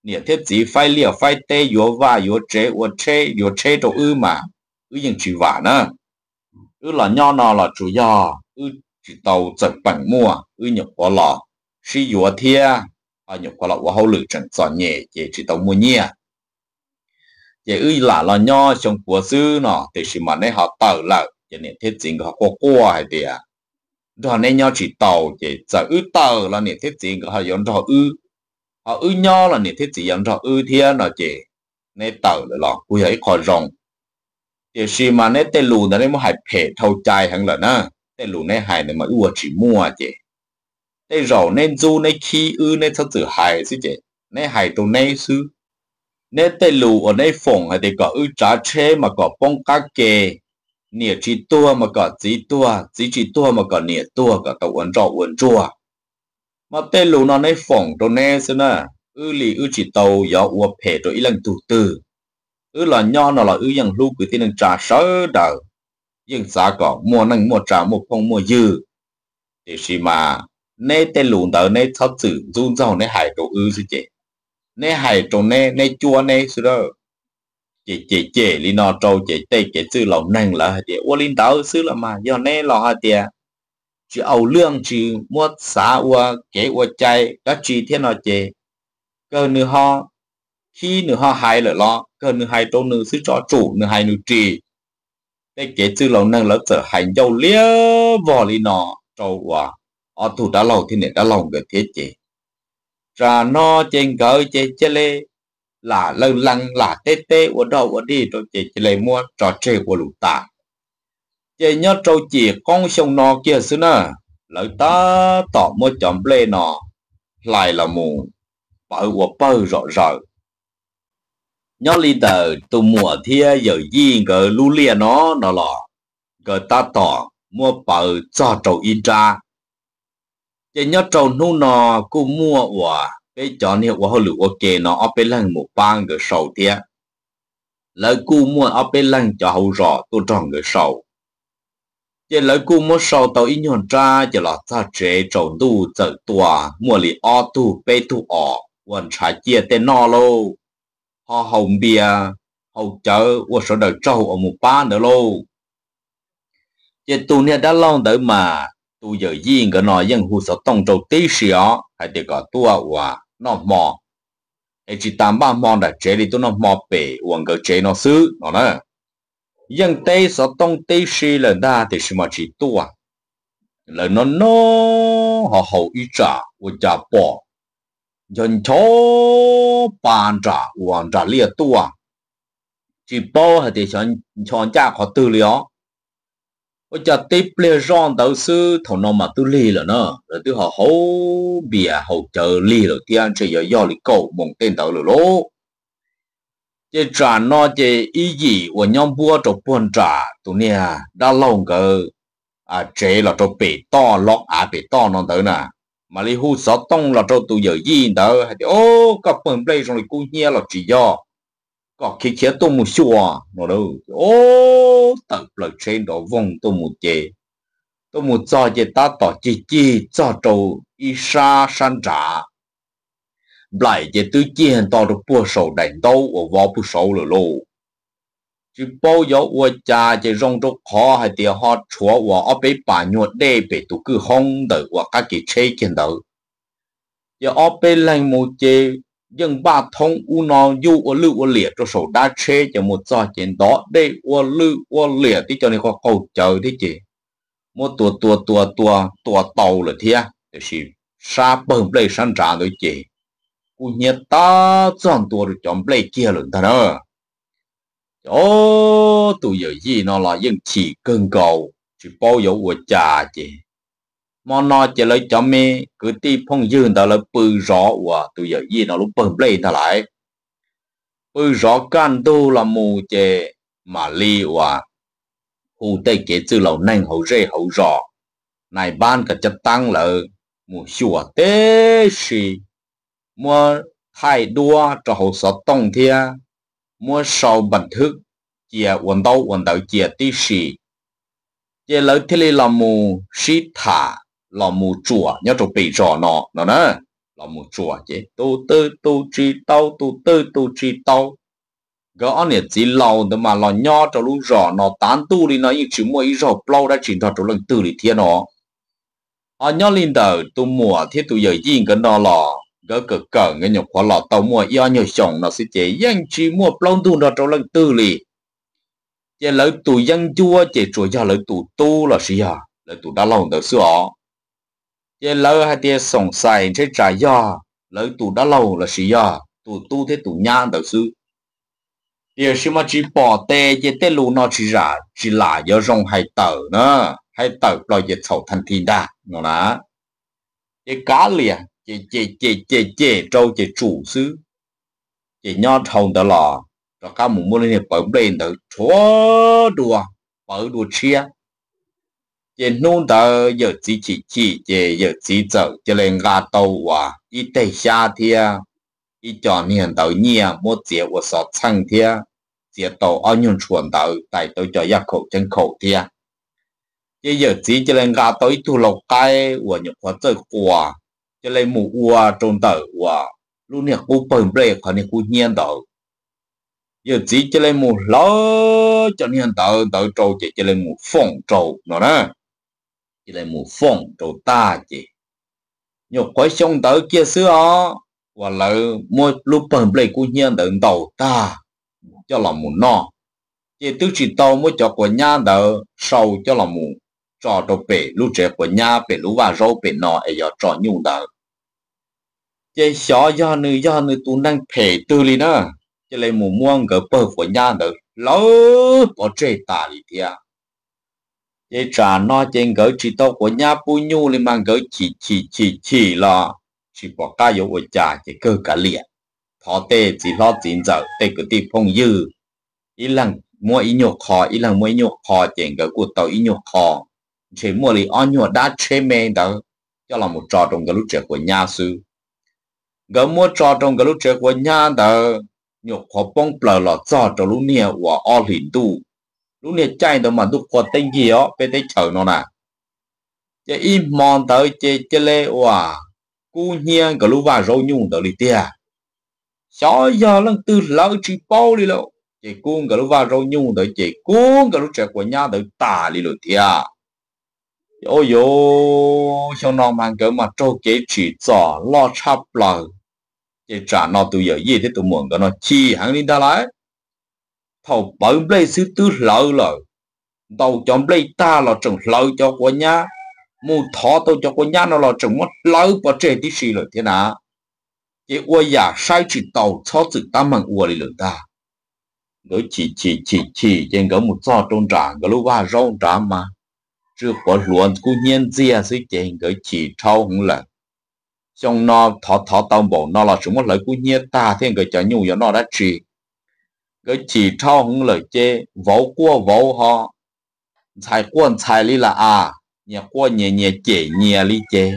niam thiab txiv faib liaj faib teb yuav vaj yuav tsev ua tsheb yuav tsheb rau wb mas wb yeej tsis vam na. Wb los nyob no los tsuas yog wb tsis tau txawm peem muaj, wb nyuam qhuav los sib yuav thiab, nyuam qhuav los ua hauj lwm tseem txom nyem ces tsis tau muaj nyiaj. Ces wb lam los nyob xyoo puav xwb no, tiam sis mas neb ho tawm lawm ces niam thiab txiv nkawd ho quaj quaj hais tias nrog neb nyob tsis tau, ces txawm wb tawm los niam thiab txiv nkawd ho yuav nrog wb, ho wb nyob los niam thiab txiv yuav nrog wb thiab no ces neb tawm lawm los kuj yog ib qho zoo. Tiam sis mas neb tej lus ntawd neb muab hais phem dhau cai heev lawm na. Tej lus neb hais ntawd mas wb ua tsis muaj ces tej zaum neb ntxub neb khib wb neb txhob txwm hais xwb ces neb hais rau neb xwb. Neb tej lus uas neb foom hais tias kom wb tsav tsheb mas kom poob qab ke, niam tsis tuag mas kom txiv tuag, txiv tsis tuag mas kom niam tuag kom tau ua ntsoj ua ntsuag. Mas tej lus no neb foom rau neb xwb na, wb li wb tsis tau yuav ua phem rau ib leej tug twg. Wb los nyob no los wb yeej hlub kwv tij neej tsa sawv daws, yeej xav kom muaj neej muaj tsa muaj phooj muaj ywg. Tiam sis mas neb tej lus ntawd neb txhob txwm ntxub ntxaug neb hais rau wb xwb ces, neb hais rau neb, neb cuab neb xwb a. Ces cem cem li no rau ces tej kev txwj laus neeg lawv hais tias ua li ntawd xwb los mas yog neb los hais tias tsis au lwj tsis muab xav ua kev ua cai dab tsi thiab no ces kawg nws ho khib nws ho hais lawm los kawg nws hais rau nws xwb tso tsum nws hais nws ris. Tej kev txwj laus neeg lawv txawm hais ncauj liab vog li no rau uas ob tug dab laug thiab niam dab laug nkawd thiab ces tsam no ces nkawd ces cia li lam lawj lees lam teb teb ua dog ua dig rau ces cia li muab tso tseg ua lus tas. Ces nyob rau cim qoob xyoo no kiag xwb na, lawv tab tom muab cov nplej no hlais los mus pawv ua pawg zom zaws. Nyob li ntawm tus muam thiab yawm yij nkawd lub liaj no no los nkawd tab tom muab pawv txog rau ib nrab. Ces nyob rau hnub no kuj muaj uas peb cov niag ua hauj lwm ua ke no ob peb leeg mus pab nkawd sau thiab. Lawv kuj muaj ob peb leeg cov hauv zos tuaj nrog nkawd sau. Ces lawv kuj muab sau tau ib nyuag nrab ces los txog tsev tsaus ntuj txawm tua muaj li ob tug peb tug os ua ntshav ciaj tej noj lauj, ho haus npias, haus cawv ua sawv daws tsaug uas mus pab ntawd lauj. Ces tus niag dab laug ntawd mas tus yawm yij nkawd no yeej hu xov tooj rau tib si os hais tias kom tuaj uas noj hmo, es tsis tas npaj hmo nram tsev li, tuaj noj hmo pem uas nkawd tsev no xwb no na. Yeej teb xov tooj tib si lawm ntag tiam sis mas tsis tuaj. Lawv noj noj ho haus ib tsam ua cas pom ncho ncho pa nram uas nram liaj tuaj, tsis paub hais tias xyov ncho ncaj qhov twg li os. Ua cas tib pliag zoj ntawd xwb thaum no mas twb lig lawm na, lawv twb ho haus npias haus cawv lig lawm thiab, ntshe yuav yog li kaum moos tej ntawd lawm lauj. Ces tsam no ces ib yim uas nyob npuab rau puag nram tus niag dab laug nkawd tsev los rau pem toj, lov av pem toj no ntawd na, mam li hu xov tooj los rau tus yawm yij ntawd hais tias, O, koj pawg nplej zoo li kub hnyiab los tsis yog, kom khiav khiav tuaj mus xyuas no. O, tawm plaws tsheb nrov voog tuaj mus ces, tuaj mus txog ces tab tom cig cig txog rau ib sab sab nrad, nplaim ces twb ciaj nto rau puag saum daim ntaub uas vov puag saud lawm lauj. Tsis paub yuav ua cas ces zoo rau qhov hais tias ho tshuav uas ob peb pas nyuag dej pem tus kwj hoob ntawm uas qab kev tsheb kiag ntawd. Ces ob peb leeg mus ces yeej npaj thoob ub no yuj ua lwj ua liam rau saum dab tsheb, ces mus txog ces ntov dej ua lwj ua liam tib co niag qaug qaug cawv thiab ces muab tua tua tua tua tua tau lawm thiab, tiam sis sab pawg nplej sab nrad ntawd ces kub hnyiab tab txog ntua rau cov nplej kiag lawm ntag na. Ces tus yawm yij no los yeej chim kawg nkaus tsis paub yuav ua cas ces, hmo no ces lawv cov me kwv tij phooj ywg ntawd lawv pw zov uas tus yawm yij no lub pawg nplej ntag lauj. Pw zov kaj ntug los mus ces mam li uas hu tej kev txwj laus neeg hauv zej hauv zos, nais npab kom cov teeb lawv mus xyuas tib si, muab thaij duab rau hauv xov tooj thiab muab sau npas thwb cia ua ntaub ua ntawv cia tib si. Ces lawv thiaj li los mus sib tham, los mus tsuam nyob rau pem zos no no na. Los mus tsuam ces tus twg tus tsis tau, tus twg tus tsis tau. Nkawd ob niam txiv laus ntawd mas los nyob rau lub zos no tav ntuj li no yeej tsis muaj ib zaug plaub dab tsi nrog rau leej twg li thiab no. Ho nyob li ntawm tus muam thiab tus yawm yij nkawd no los nkawd kawm kawm nkawd nyuam qhuav los tau muaj ib ob nyuag xyoos no xwb ces yeej tsis muaj plaub ntug nrog rau leej twg li. Ces lawv tus yeeb ncuab ces tsuas yog lawv tus tub los sis yog lawv tus dab laug ntawd xwb os. Ces lawv hais tias xoom xais ntshe tsam yog lawv tus dab laug los sis yog tus tub thiab tus nyab ntawd xwb. Tiam sis mas tsis pom tes ces tej lus no tsis zam tsis lam yuav zoo hais tawm na, hais tawm plaws ces txhaum thaj thi ntag no na. Ces kav liam ces cem cem cem cem rau ces tsum xwb. Ces nyob dhau ntawd los rov qab mus muab lub niag pawg nplej ntawd rhuav dua, pawv dua tshiab. Ces hnub ntawd yawm txiv chim chim ces yawm txiv txawm cia li nqa tau uas ib teg xyab thiab ib co niag ntawv nyiaj muab txiav ua xov txheej thiab txiav tau ob nyuag ntshua ntawv, tais tau cov yaj khaum ceeb khaum thiab. Ces yawm txiv cia li nqa tau ib tug lau qaib uas nyuam qhuav txawj quas, cia li mus ua rau ntawm uas lub niag qub pawg nplej qhov niag kub hnyiab ntawd. Yawm txiv cia li mus hlawv cov niag ntawv ntawd rau ces cia li mus foom rau no na. Cia li mus foom rau tag ces nyuam qhuav xyoo ntawd kiag xwb os, uas lawv muab lub pawg nplej kub hnyiab ntawd ntaus tag coj los mus noj, ces twb tsis tau muab cov quav nyab ntawd sau coj los mus tso rau pem lub tsev quav nyab pem lub vaj zaub pem no es yog tso nyuj ntawd. Ces xyov yog nws yog nws tus neeg phem twg li na, cia li mus muab nkawd pawg quav nyab ntawd hlawv pov tseg tas li thiab. Ces tsam no ces nkawd tsis tau quav nyab pub nyuj li mas nkawd chim chim chim chim los tsis pom qab yuav ua cas ces kawg kav liam, thov tej txiv hlob txiv ntxawm tej kwv tij phooj ywg, ib leeg muab ib nyuag qho, ib leeg muab ib nyuag qho ces nkawd kuj tau ib nyuag qho, ntshe muaj li ob nyuag dab tsheb me ntawd coj los mus tso rau nkawd lub tsev quav nyab xwb. Nkawd muab tso rau nkawd lub tsev quav nyab ntawd, nyuam qhuav poob plaws los txog rau lub niag uas ob hlis ntuj. Lub niag caij ntawd mas ntuj qhua teeb nkig os peb teb chaws no na. Ces ib hmo ntawd ces cia li uas kub hnyiab nkawd lub vaj zaub nyuj ntawd li tiag. Xyov yog leej twg hlawv tsis paub li lawm, ces kub nkawd lub vaj zaub nyuj ntawd ces kub nkawd lub tsev quav nyab ntawd tas li lawm thiab. Ces ua yuav xyoo no mas nkawd mas raug kev tsim txom loj tshaj plaws. Ces tsam no tus yawm yij thiab tus muam nkawd no chim heev li ntag lauj. Thaum pawv nplej xwb twb hlawv lawm, ntaus cov nplej tag los tseem hlawv cov quav nyab, mus thov tau cov quav nyab no los tseem muab hlawv pov tseg tib si lawm thiab na. Ces ua yam saib tsis taus txhob txwm tab meeg ua li lawm ntag. Nkawd chim chim chim chim ces nkawd mus txog rau nram nkawd lub vaj zaub nrad mas tsw quav hluav kub hnyiab ntxiag xwb ces nkawd chim dhau heev lawm. Xyoo no thov thov tau npaum no los tseem muab hlawv kub hnyiab tag thiab nkawd cov nyuj yuav noj dab tsi. Nkawd chim dhau heev lawm ces vauv quaj vauv ho ntxhais quaj ntxhais li lam as, nyias quaj nyias, nyias cem nyias li ces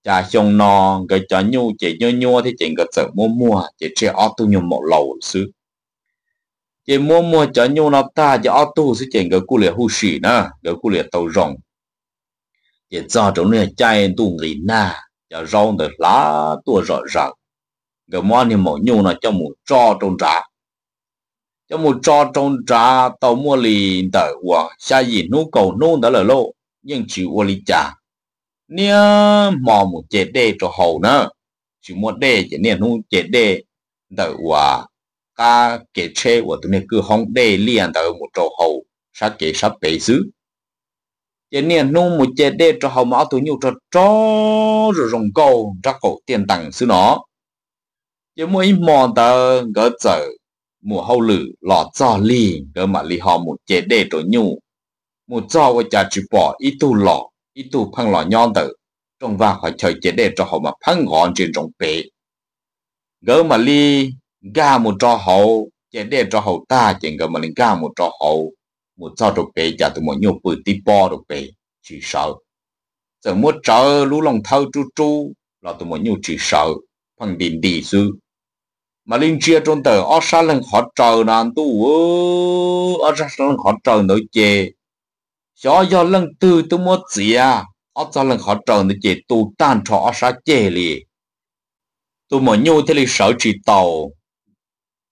cas xyoo no nkawd cov nyuj ces nyuab nyuab thiab ces nkawd txawm muab muag ces tseg ob tug nyuag maum laus xwb. Ces muab muag cov nyuj no tag ces ob tug xwb ces nkawd kuj li huj sim na, nkawd kuj li tau zoo. Ces txog rau niag caij ntuj nqis nag, cov zaub ntawd hlav tuaj zom zaws, nkawd muab ob niag maum nyuj no coj mus tso rau nrad. Coj mus tso rau nrad tau muaj li ntawm uas xya yim hnub kaum hnub ntawd lawm lauj, yeej tsis ua li cas. Niaj hmo mus ce dej rau haus na, tsis muaj dej ces niaj hnub ce dej ntawm uas qab kev tsheb uas tus niag kwj hoob dej liaj ntawd mus rau haus sab kev sab pem xwb. Ces niaj hnub mus ce dej rau haus mas ob tug nyuj rog rog zoo zoo nkauj nrab qaum tiaj ntees xwb no. Ces muaj ib hmo ntawd nkawd txawm mus hauj lwm los txog lig nkawd mam li ho mus ce dej rau nyuj. Mus txog ua cas tsis pom ib tug los, ib tug pheej los nyob ntawm rooj vag qhov chaw ce dej rau haus mas pheej nqov ntsia ntsoov pem. Nkawd mam li nkag mus rau hauv, ce dej rau haus tag ces nkawd mam li nkag mus rau hauv. Mus txog rau pem cas tus maum nyuj pw tib pob rau pem tsis sawv. Txawm muab tsawv lub looj thawb rub rub los tus maum nyuj tsis sawv, pheej nti nti xwb. Mam li ntsia rau ntawm ob sab leeg qhov raws na ntuj, ob sab leeg qhov raws ntawd ces xyov yog leej twg twb muab txiav ob txog leeg qhov raws ntawd ces tu tag nrho ob sab ceg li. Tus maum nyuj thiaj li sawv tsis taus,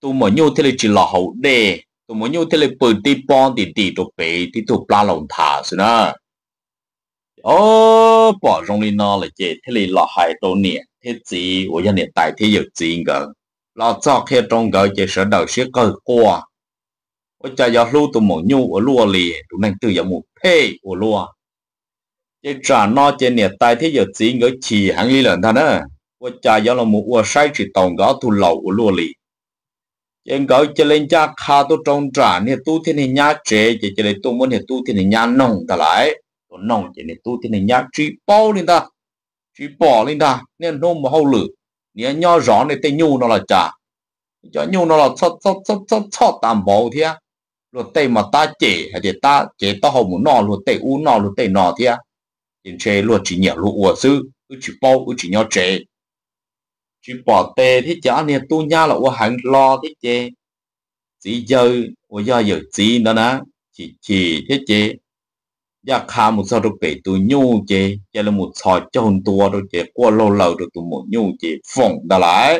tus maum nyuj thiaj li tsis los haus dej, tus maum nyuj thiaj li pw tib pob nti nti rau pem tib tug plab laus nthav xwb na. Ob pom zoo li no lawm ces thiaj li los hais rau niam thiab txiv uas yog niam tais thiab yawm txiv nkawd. Los txog qhia rau nkawd ces sawv daws sib qawg quaj, ua cas yuav hlub tus maum nyuj ua luaj li, tus neeg twg yuav mus phem ua luaj. Ces tsam no ces niam tais thiab yawm txiv nkawd chim heev li lawm ntag na, ua cas yuav los mus ua saib tsis taus nkawd ob tug laus ua luaj li. Ces nkawd cia li ncaj qha tuaj rau nram niag tub thiab niag nyab tsev ces cia li tuaj muab niag tub thiab niag nyab noog ntag lauj. Tuaj noog ces niag tub thiab niag nyab tsis paub li ntag, tsis pom li ntag, niaj hnub mus hauj lwm, niaj nyob zov nej tej nyuj no los cas. Cov nyuj no los txhoj txhoj txhoj tas npaum thiab, luag tej mas tab cem hais tias tab cev taub hau mus noj luag tej ub noj luag tej no thiab. Ces ntshe luag tsis nyiam luag ua xwb, wb tsis paub wb tsis nyob tsev. Tsis pom tes thiab ces ob niag tub nyab los ua heev hlo thiab ces txiv yawg uas yog yawm txiv ntawd na, chim chim thiab ces ncaj qha mus txog rau pem tus nyuj ces cia li mus txhos caug ntua rau ces quaj laug laws rau tus maum nyuj ces foom ntag lauj.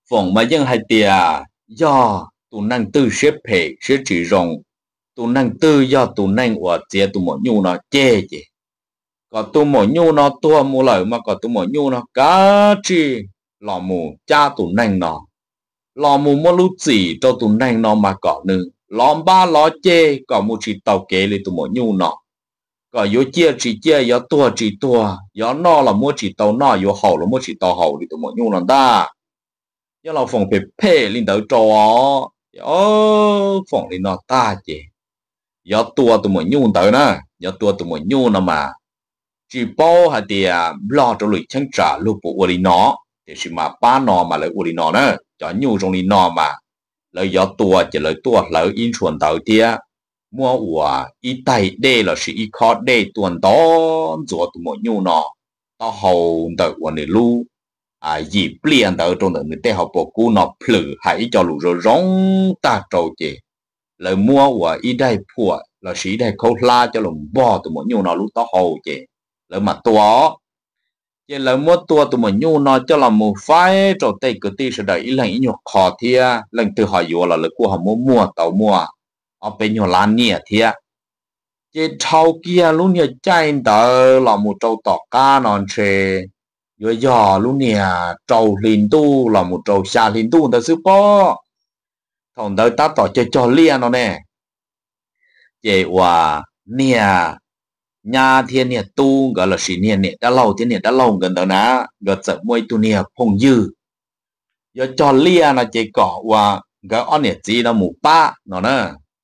Foom mas yeej hais tias yog tus neeg twg siab phem siab tsis zoo, tus neeg twg yog tus neeg uas txiav tus maum nyuj no ceg ces kom tus maum nyuj no tuag mus lawm mas kom tus maum nyuj no kav tsij los mus cab tus neeg no, los mus muab lub txim rau tus neeg no mas kom nws lov npab lov ceg kom mus tsis taus kev li tus maum nyuj no, kom yuav ciaj tsis ciaj, yuav tuag tsis tuag, yuav noj los muab tsis tau noj, yuav haus los muab tsis tau haus li tus maum nyuj no ntag. Yog los foom phem phem li ntawd rau os, foom li no tag ces yog tua tus maum nyuj ntawd na, yog tua tus maum nyuj no mas tsis paub hais tias Nplog rau lwm cheeb tsam luag puas ua li no, tiam sis mas pab no mas lawv ua li no na, cov nyuj zoo li no mas lawv yuav tua ces lawv tuaj hlawv ib ntshua ntawv thiab muab uas ib taig dej lossis ib khob dej tua ntov ntxuav tus maum nyuj no taub hau ntawm uas nws lub yim pliaj ntawd rau ntawm nws tej hauv paus kub no plhws hais ib co lus zoo zoo tag rau ces lawv muab uas ib daig phuam lossis ib daig khaub hlab coj los npog tus maum nyuj no lub taub hau ces lawv mam tua. Ces lawv muab tua tus maum nyuj no coj los mus faib rau tej kwv tij sawv daws ib leeg ib nyuag qho thiab leej twg ho yuav los lawv kuj ho muab muag tau muaj ob peb nyuag lab nyiaj thiab. Ces dhau kiag lub niag caij ntawd los mus rau tom qab no ntshe yuav yog lub niag rau hli ntuj los mus rau xya hli ntuj ntawd xwb pob. Thaum ntawd tab tom cog cog liaj no ne, ces uas niag nyab thiab niag tub nkawd lossis niag niam dab laug thiab niag dab laug nkawd ntawd na, nkawd txawm muaj ib tug niag phooj ywg yuav cog liaj no ces kom uas nkawd ob niam txiv no mus pab no na.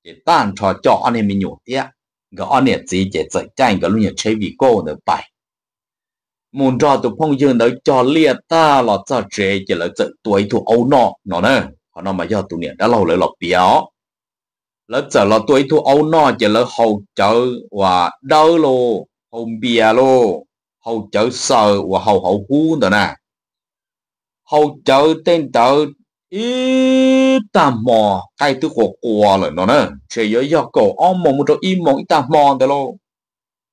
Ces tag nrho coj ob niag me nyuam thiab nkawd ob niam txiv ces txawm caij nkawd lub niag tsheb vij kauj ntawd pais mus nrog tus phooj ywg ntawd cog liaj tag los txog tsev ces lawv txawm tua ib tug aub noj no na. Qhov no mas yog tus niam dab laug lawv los piav os. Lawv txawm los tua ib tug aub noj ces lawv haus cawv uas dawb lauj, haus npias lauj, haus cawv xaws uas haus hauv hub ntawd na. Haus cawv tej ntawd ib tag hmo, qaij twb qua qua lawm no na, ntshe yuav yog kaum ob moos mus rau ib moos ib tag hmo ntawd lauj.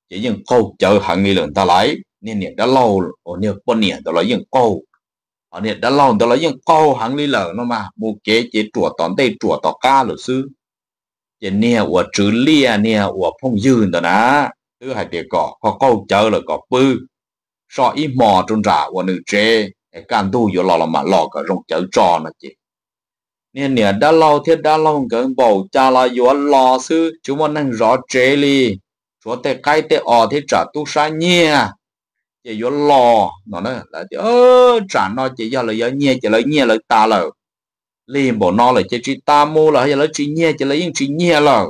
Ces yeej qaug cawv heev li lawm ntag lauj, niag niam dab laug uas niag poj niam ntawd los yeej qaug, ho niag dab laug ntawd los yeej qaug heev li lawm no mas mus kev ces ruam tom ntej ruam tom qab lawm xwb. Ces niag uas tswv liaj niag uas phooj ywg ntawd na, twb hais tias kom koj qaug cawv lawm kom pw, so ib hmos rau nram uas nws tsev es kaj ntug yuav los los mam los kom zoo cawv tso no ces niag niam dab laug thiab dab laug nkawd npaum cas los yuav los xwb, tsis muaj neeg zov tsev li, tshuav tej qaib tej os thiab tsam tub sab nyiag, ces yuav los no na. Lawv tias tsam no ces yog lawv yuav nyiag ces lawv nyiag lawv tas lawm, lig npaum no lawm ces tsis tas mus lawm, yog lawv tsis nyiag ces lawv yeej tsis nyiag lawm.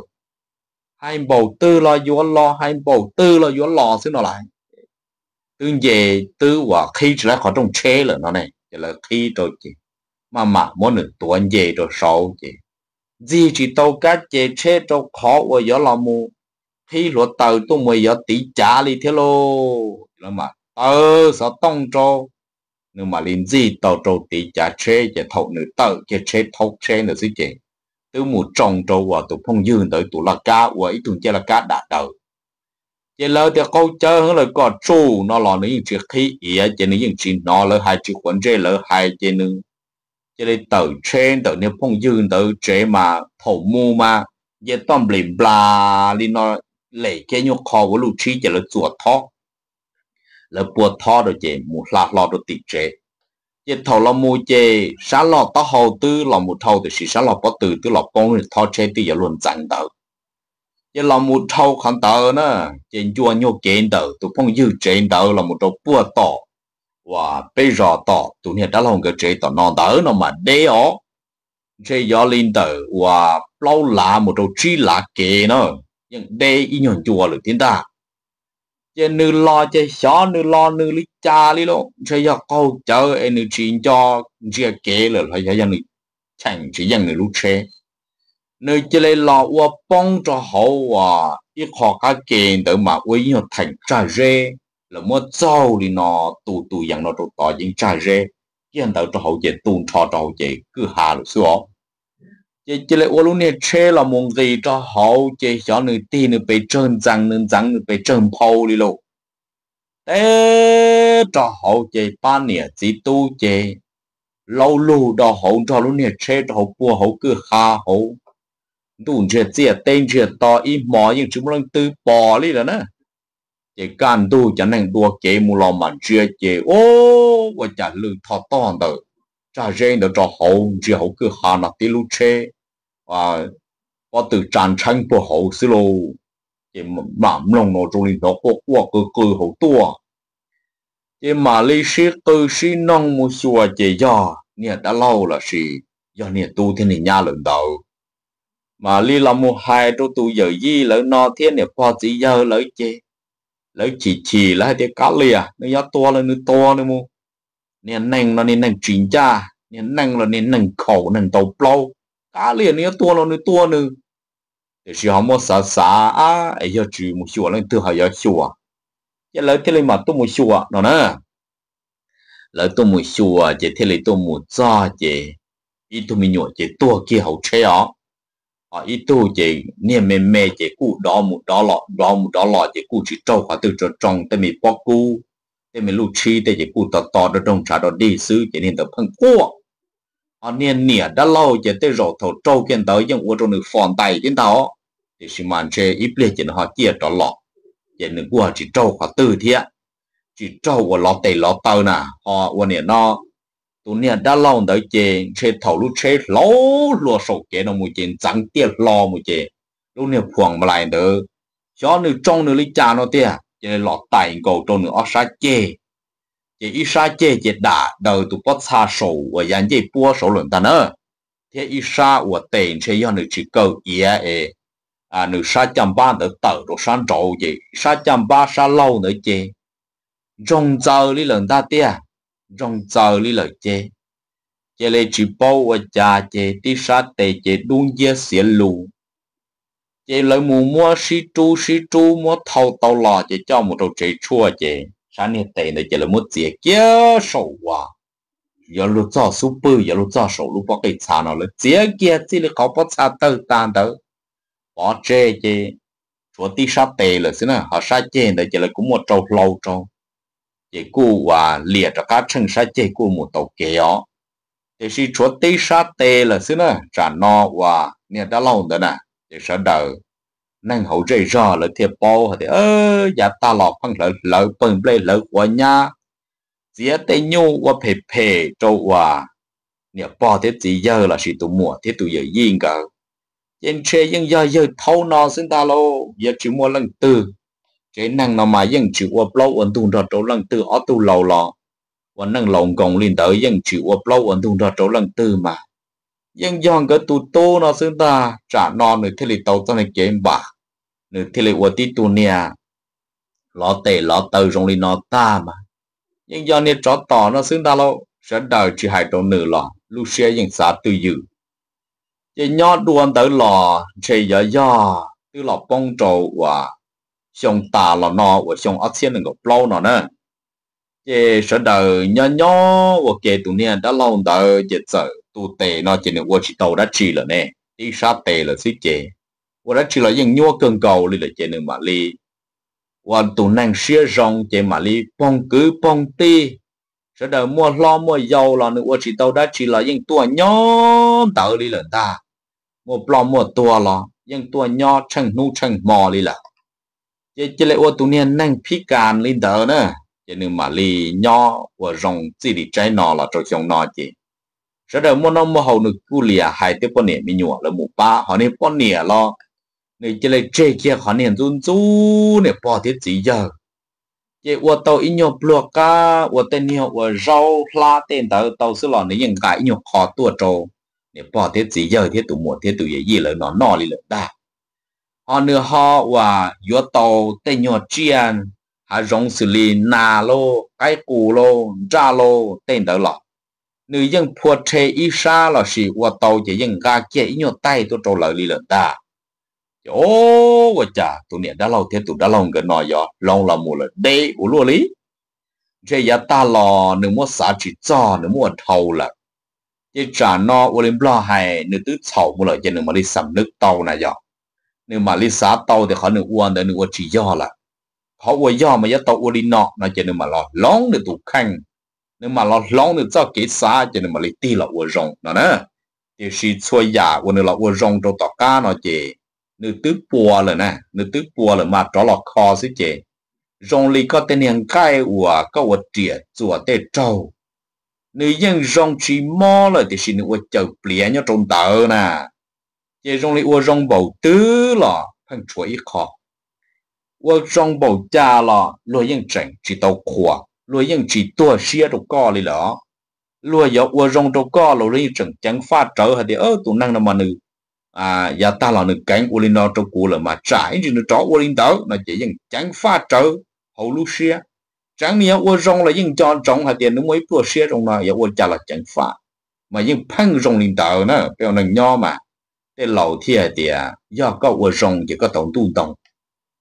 Hais npaum twg los yuav los, hais npaum twg los yuav los xwb no lawm. Twb nce, twb uas qhib tsis laib qhov rooj tsheb lawm no ne, ces lawv qhib rau ces maj mam muab nws tuav nce rau saud ces ntxig tsis tau kab ces tsheb rau qhov uas yuav los mus qhib hluav taws tuaj mus yuav tiv cav li thiab lauj. Lawv mam taw xov tooj rau, nws mam li ntxig tau rau tiv cav tsheb ces thaum nws tawm kiag tsheb thaub tsheb ntawd xwb ces twb mus tsoo rau uas tus phooj ywg ntawd tus laj kab ua ib tug ncej laj kab dam daws. Ces lawv tias qaug cawv heev lawm kom tsum no los nws yeej tsis qhib iav ces nws yeej tsis hnov lawv hais tsis quav ntsej lawv hais ces nws cia li tawm tsheb ntawm niag phooj ywg ntawd tsev mas thaum mus mas nce toj nplim nplas li no, lem kiag nyuag qho ua luj tshib ces lawv txuas thob, lawv pua thob rau ces mus hla hlo rau tim tsev. Ces thaum los mus ces sab loj taub hau twb los mus dhau tiam sis sab loj pob tw twb los poob thob tsheb twb yuav luag ntxeev ntawd. Ces los mus dhau qhov ntawd na, ces ncua nyuag kev ntawm tus phooj ywg tsev ntawd los mus rau puag tom uas peb zos tom tus niag dab laug nkawd tsev tom no ntawd no mas deb os. Ntshe yog li ntawm uas plaub lav mus rau tsib lav kev na, yeej deb ib nyuag ncua lawm thiab ntag. Ces nws los ces xyov nws los nws li cas li lauj, ntshe yog qaug cawv es nws tsis nco ntsia kev lawm los yog yog nws cheem tsis yeej nws lub tsheb. Nws cia li los ua poob rau hauv uas ib qho qab ke ntawd mas ua ib nyuag theem tsag zeb, lawv muab txaug li no, tu tus yees no rau tod yeej tsag zeb kiag ntawd rau hauv ces tu nrho rau hauv ces kwj ha lawm xwb os. Ces cia li ua lub niag tsheb los mus nqis rau hauv ces xyov nws tig nws pes tsawg ntxees nws ntxeev nws pes tsawg nphau li lauj. Teb rau hauv ces pab niam txiv tub ces laub lug rau hauv nrog lub niag tsheb rau hauv puag hauv kwj ha hauv. Ntuj ntsiag txiaj teb ntsiag to ib hmo yeej tsis muaj leej twg pom li lawm na. Ces kaj ntug cov neeg dua kev mus los mas ntsia ces ua cas lwj tho toj ntawm tsag zeb ntawd rau hauv ntsia hauv kwj ha no tib lub tsheb pob tw tsa ntsheeb puag hauv xwb lauj. Ces mam mloog no zoo li hnov quaj quaj qw qw hauv tuaj. Ces mam li sib qw sib noog mus xyuas ces yog niag dab laug lossis yog niag tub thiab niag nyab lawm ntawd. Mam li los mus hais rau tus yawm yij lawv no thiab niam pog txiv yawg lawv ces lawv chim chim lawv hais tias kav liam, nws yuav tuag los nws tuag nws mus. Niag neeg no niag neeg tsis ncaj, niag neeg los niag neeg khaum neeg ntau plaub. Kav liam, nws yuav tuag los nws tuag nws. Tiam sis ho muab xav xav es yog tsis mus xyuas leej twg ho yuav xyuas. Ces lawv thiaj li mam tuaj mus xyuas no na. lawv tuaj mus xyuas ces thiaj li tuaj mus txog ces ib tug me nyuam ces tuag kiag hauv tsheb os. Ho ib tug ces niag me me ces kuj dov mus dov los dov mus dov los ces kuj tsis raug qhov twg tsoo tsoo, tej me pob kub, tej me luj tshib tej ces kuj to to rau rooj ntshav rau dig xwb ces niag ntawd pheej quaj. Ho niag niam dab laug ces tej zaum thaum raug kiag ntawd yeej ua rau nws fos ntais thiab ntag, tiam sis mas ntshe ib pliag ces nws ho ciaj rov los, ces nws kuj tsis raug qhov twg thiab, tsis raug uas lov tes lov taw na. Ho ua niam no, tus niag dab laug ntawd ces ntshe thaum lub tsheb hlau hlua saum kev no mus ces ntxeev tiaj hlo mus ces lub niag phuam malais ntawd, xyov nws tsoo nws li cas no tiag, ces los tais nkaus rau nws ob sab ceg. Ces ib sab ceg ces dam daws tus pob txha saum uas yav ncej puab saud lawm ntag na, thiab ib sab uas tes ntshe yog nws tsis kaw iav es nws sab caj npab ntawd tawm rau sab nraud ces sab caj npab sab laug ntawd ces ntsoog ntxaws li lawm ntag tiag, ntsoog ntxaws li lawm ces, cia li tsis paub ua cas ces tib sab tes ces dub nciab xiav lus. Ces lawv mus muab sib rub sib rub muab thau tau los ces coj mus rau tsev tshuaj ces sab niag tes ntawd ces lawv muab txiav kiag saum uas yuav luag txog xub pwg yuav luag txog saum lub pob qij txha no lawv txiav kiag txij li qhov pob txha tawg tag ntawd pov tseg ces tshuav tib sab tes lawm xwb na, ho sab ceg ntawd ces lawv kuj muaj rau hlau rau, ces kuj uas liam rov qab tsheej sab ceg kuj mus tau kev os. Tiam sis tshuav tib sab tes lawm xwb na, tsam no uas niag dab laug ntawd na, ces sawv daws neeg hauv zej zog lawv thiaj paub hais tias yav tag los pheej hlawv hlawv pawg nplej hlawv quav nyab, txiav tej nyuj ua phem phem rau uas niam pog thiab txiv yawg lossis tus muam thiab tus yawm yij nkawd, ces ntshe yeej yog yawg thaub no xwb ntag lauj, yuav tsis muaj leej twg. Tsev neeg no mas yeej tsis ua plaub ua ntug nrog rau leej twg, ob tug laus los ua neej laus nkoos li ntawd yeej tsis ua plaub ua ntug nrog rau leej twg mas yeej yog nkawd tus tub no xwb ntag, tsam no nws thiaj li tau txoj niag kev npam, nws thiaj li ua tib tug niag lov tes lov taw zoo li no tag mas yeej yog niag tsov tom no xwb ntag lauj, sawv daws tsis hais rau nws los lub siab yeej xav twj ywm. Ces nyob dua ntawd los ntshe yuav yog twb los poob rau uas xyoo tas los no uas xyoo ob txhiab nees nkaum plaub no na, ces sawv daws nyob nyob ua ke tus niag dab laug ntawd ces txawm tus tes no ces nws ua tsis tau dab tsi lawm ne, tib sab tes lawm xwb ces ua dab tsi los yeej nyuab kawg nkaus li lawm ces nws mam li ua tus neeg siab zoo ces mam li poog kwv poog tij, sawv daws muaj hlob muaj yau los nws ua tsis tau dab tsi los yeej tuaj nyob ntawd li lawm ntag, muaj ploj muaj tuag los yeej tuaj nyob tsheej hnub tsheej hmo li lawm. Ces cia li ua tus niag neeg phib kas li ntawd na, ces nws mam li nyob ua zoo txij li tsaib no los rau xyoo no ces sawv daws muaj noj muaj haus nws kuj liam hais tej poj niam me nyuam lawv mus pab, ho niag poj niam los nws cia li tseg kiag qhov niag ntxub ntxub niam pog thiab txiv yawg. Ces ua tau ib nyuag pluag qab ua tej niag ua zaub hlab tej ntawd tau xwb los nws yeej nqa ib nyuag qho tuaj rau niam pog thiab txiv yawg thiab tus muam thiab tus yawm yij lawv no noj li lawm ntag. Ho nws ho uas yuav tau tej nyuag tsiaj hav zoov xws li nas lauj, qaib qus lauj, nraj lauj tej ntawd los nws yeej phua rhe ib sab lossis ua tau ces yeej nqa kiag ib nyuag taig tuaj rau lawv li lawm ntag. Ces o, ua cas tus niam dab laug thiab tus dab laug nkawd no yuav hloov los mus lawm deb ua luaj li. Ntshe yav tag los nws muab xav tsis txog nws muab ua dhau lawm. Ces tsam no ua li nplog hais nws twb txhaum mus lawm ces nws mam li xam nws tau na yog, nws mam li xav tau tias qhov nws ua ntawd nws ua tsis yog lawm. Qhov ua yog mas yuav tau ua li no no ces nws mam los hloov nws tus kheej, nws mam los hloov nws txoj kev xav ces nws mam li tig los ua zoo no na. Tiam sis txhua yam uas nws los ua zoo rau tom qab no ces nws twb pua lawm na, nws twb pua lawm mas rov los kho xwb ces zoo li koj tej niag nqaij uas koj ua riam txuas tej raug, nws yeej zoo tsis mob lawm tiam sis nws ua caws pliav nyob rau ntawd na. Ces zoo li ua zoo npaum twg los pheej tshuav ib qho, ua zoo npaum cas los luag yeej tseem tsis tau qhuas, luag yeej tsis tuag siab rau koj li lawm. Luag yuav ua zoo rau koj los luag yeej tseem ceev faj rawv hais tias tus neeg no mas nws yav tag los nws keev ua li no rau kuv lawm mas tsam ib ntsis nws rov ua li ntawd no ces yeej ceev faj rawv hauv lub siab. Tseev nws yuav ua zoo los yeej nco ntsoov hais tias nws muaj ib pluaj siab zoo no yuav ua cas los ceev faj, mas yeej pheej zoo li ntawd na. Peb ua neeg nyob mas tej laus thiaj hais tias yog koj ua zoo ces koj tau ntuj ntoo,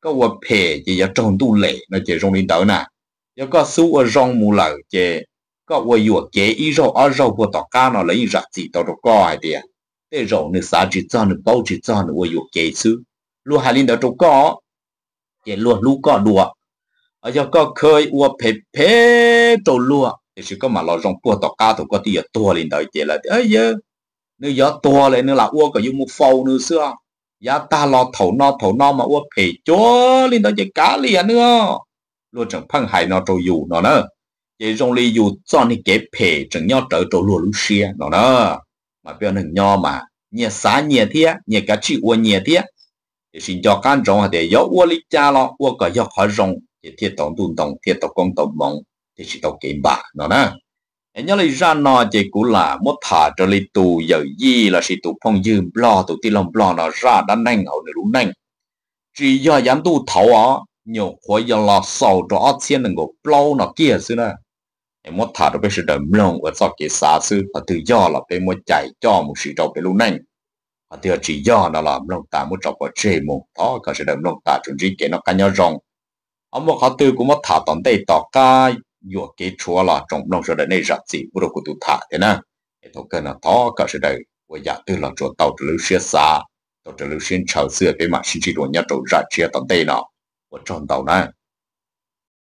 koj ua phem ces yuav raug ntuj lem no ces zoo li ntawd na. Yog koj xub ua zoo mus lawm ces koj ua yuam kev ib zaug ob zaug puag tom qab no lawv yeej zam txim tau rau koj hais tias tej zaum nws xav tsis txog, nws paub tsis txog, nws ua yuam kev xwb. Luag hais li ntawd rau koj, ces luag hlub koj dua. Yog koj khawj ua phem phem rau luag tiam sis koj mam los zoo puag tom qab thaum koj twb yuav tuag li ntawd ces lawv tias, yawg, nws yuav tuag lawm nws lam ua kom yus mus faus nws xwb. Yav tag los thaum no thaum no mas ua phem cuag li ntawd ces kav liam nws. Luag tseem pheej hais no rau yus no na, ces zoo li yus txoj niag kev phem tseem nyob rawv rau luag lub siab no na. Mas peb ua neeg nyob mas nyias xav nyias thiab nyias kav tsij ua nyias thiab. Tiam sis nco qab ntsoov hais tias yuav ua li cas los ua kom yog qhov zoo ces thiaj tau ntuj ntoo, thiaj tau koob tau hmoov, thiaj tsis tau kev npam no na. Es nyob li zaj no ces kuv lam muab tham raws li tus yawm yij lossis tus phooj ywg nplog, tus tij laug nplog no zaj dab neeg hauv nws lub neej. Tsis yog yav ntuj thaud os, nyuam qhuav yog los xaus rau ob txhiab nees nkaum plaub no kiag xwb na. Es muab tham rau peb sawv daws mloog ua txoj kev xav xwb, qhov twg yog los peb muab cais coj mus siv rau peb lub neej. Qhov twg tsis yog no los mloog tas muab tso pov tseg mus. Thov kom sawv daws mloog tas tsuas ntsib kev noj qab nyob zoo. Ho muaj qhov twg kuv muab tham tom ntej tom qab yuam kev tshuav los tsoom mloog sawv daws nej zam txim pub rau kuv tus tham thiab na. Es thaum kawg no thov kom sawv daws ua yam twg los tsuas tau raws lub siab xav, tau raws lub siab ntshaw xwb, peb mam sib ntsib dua nyob rau zaj tshiab tom ntej no. Ua tsaug ntau na.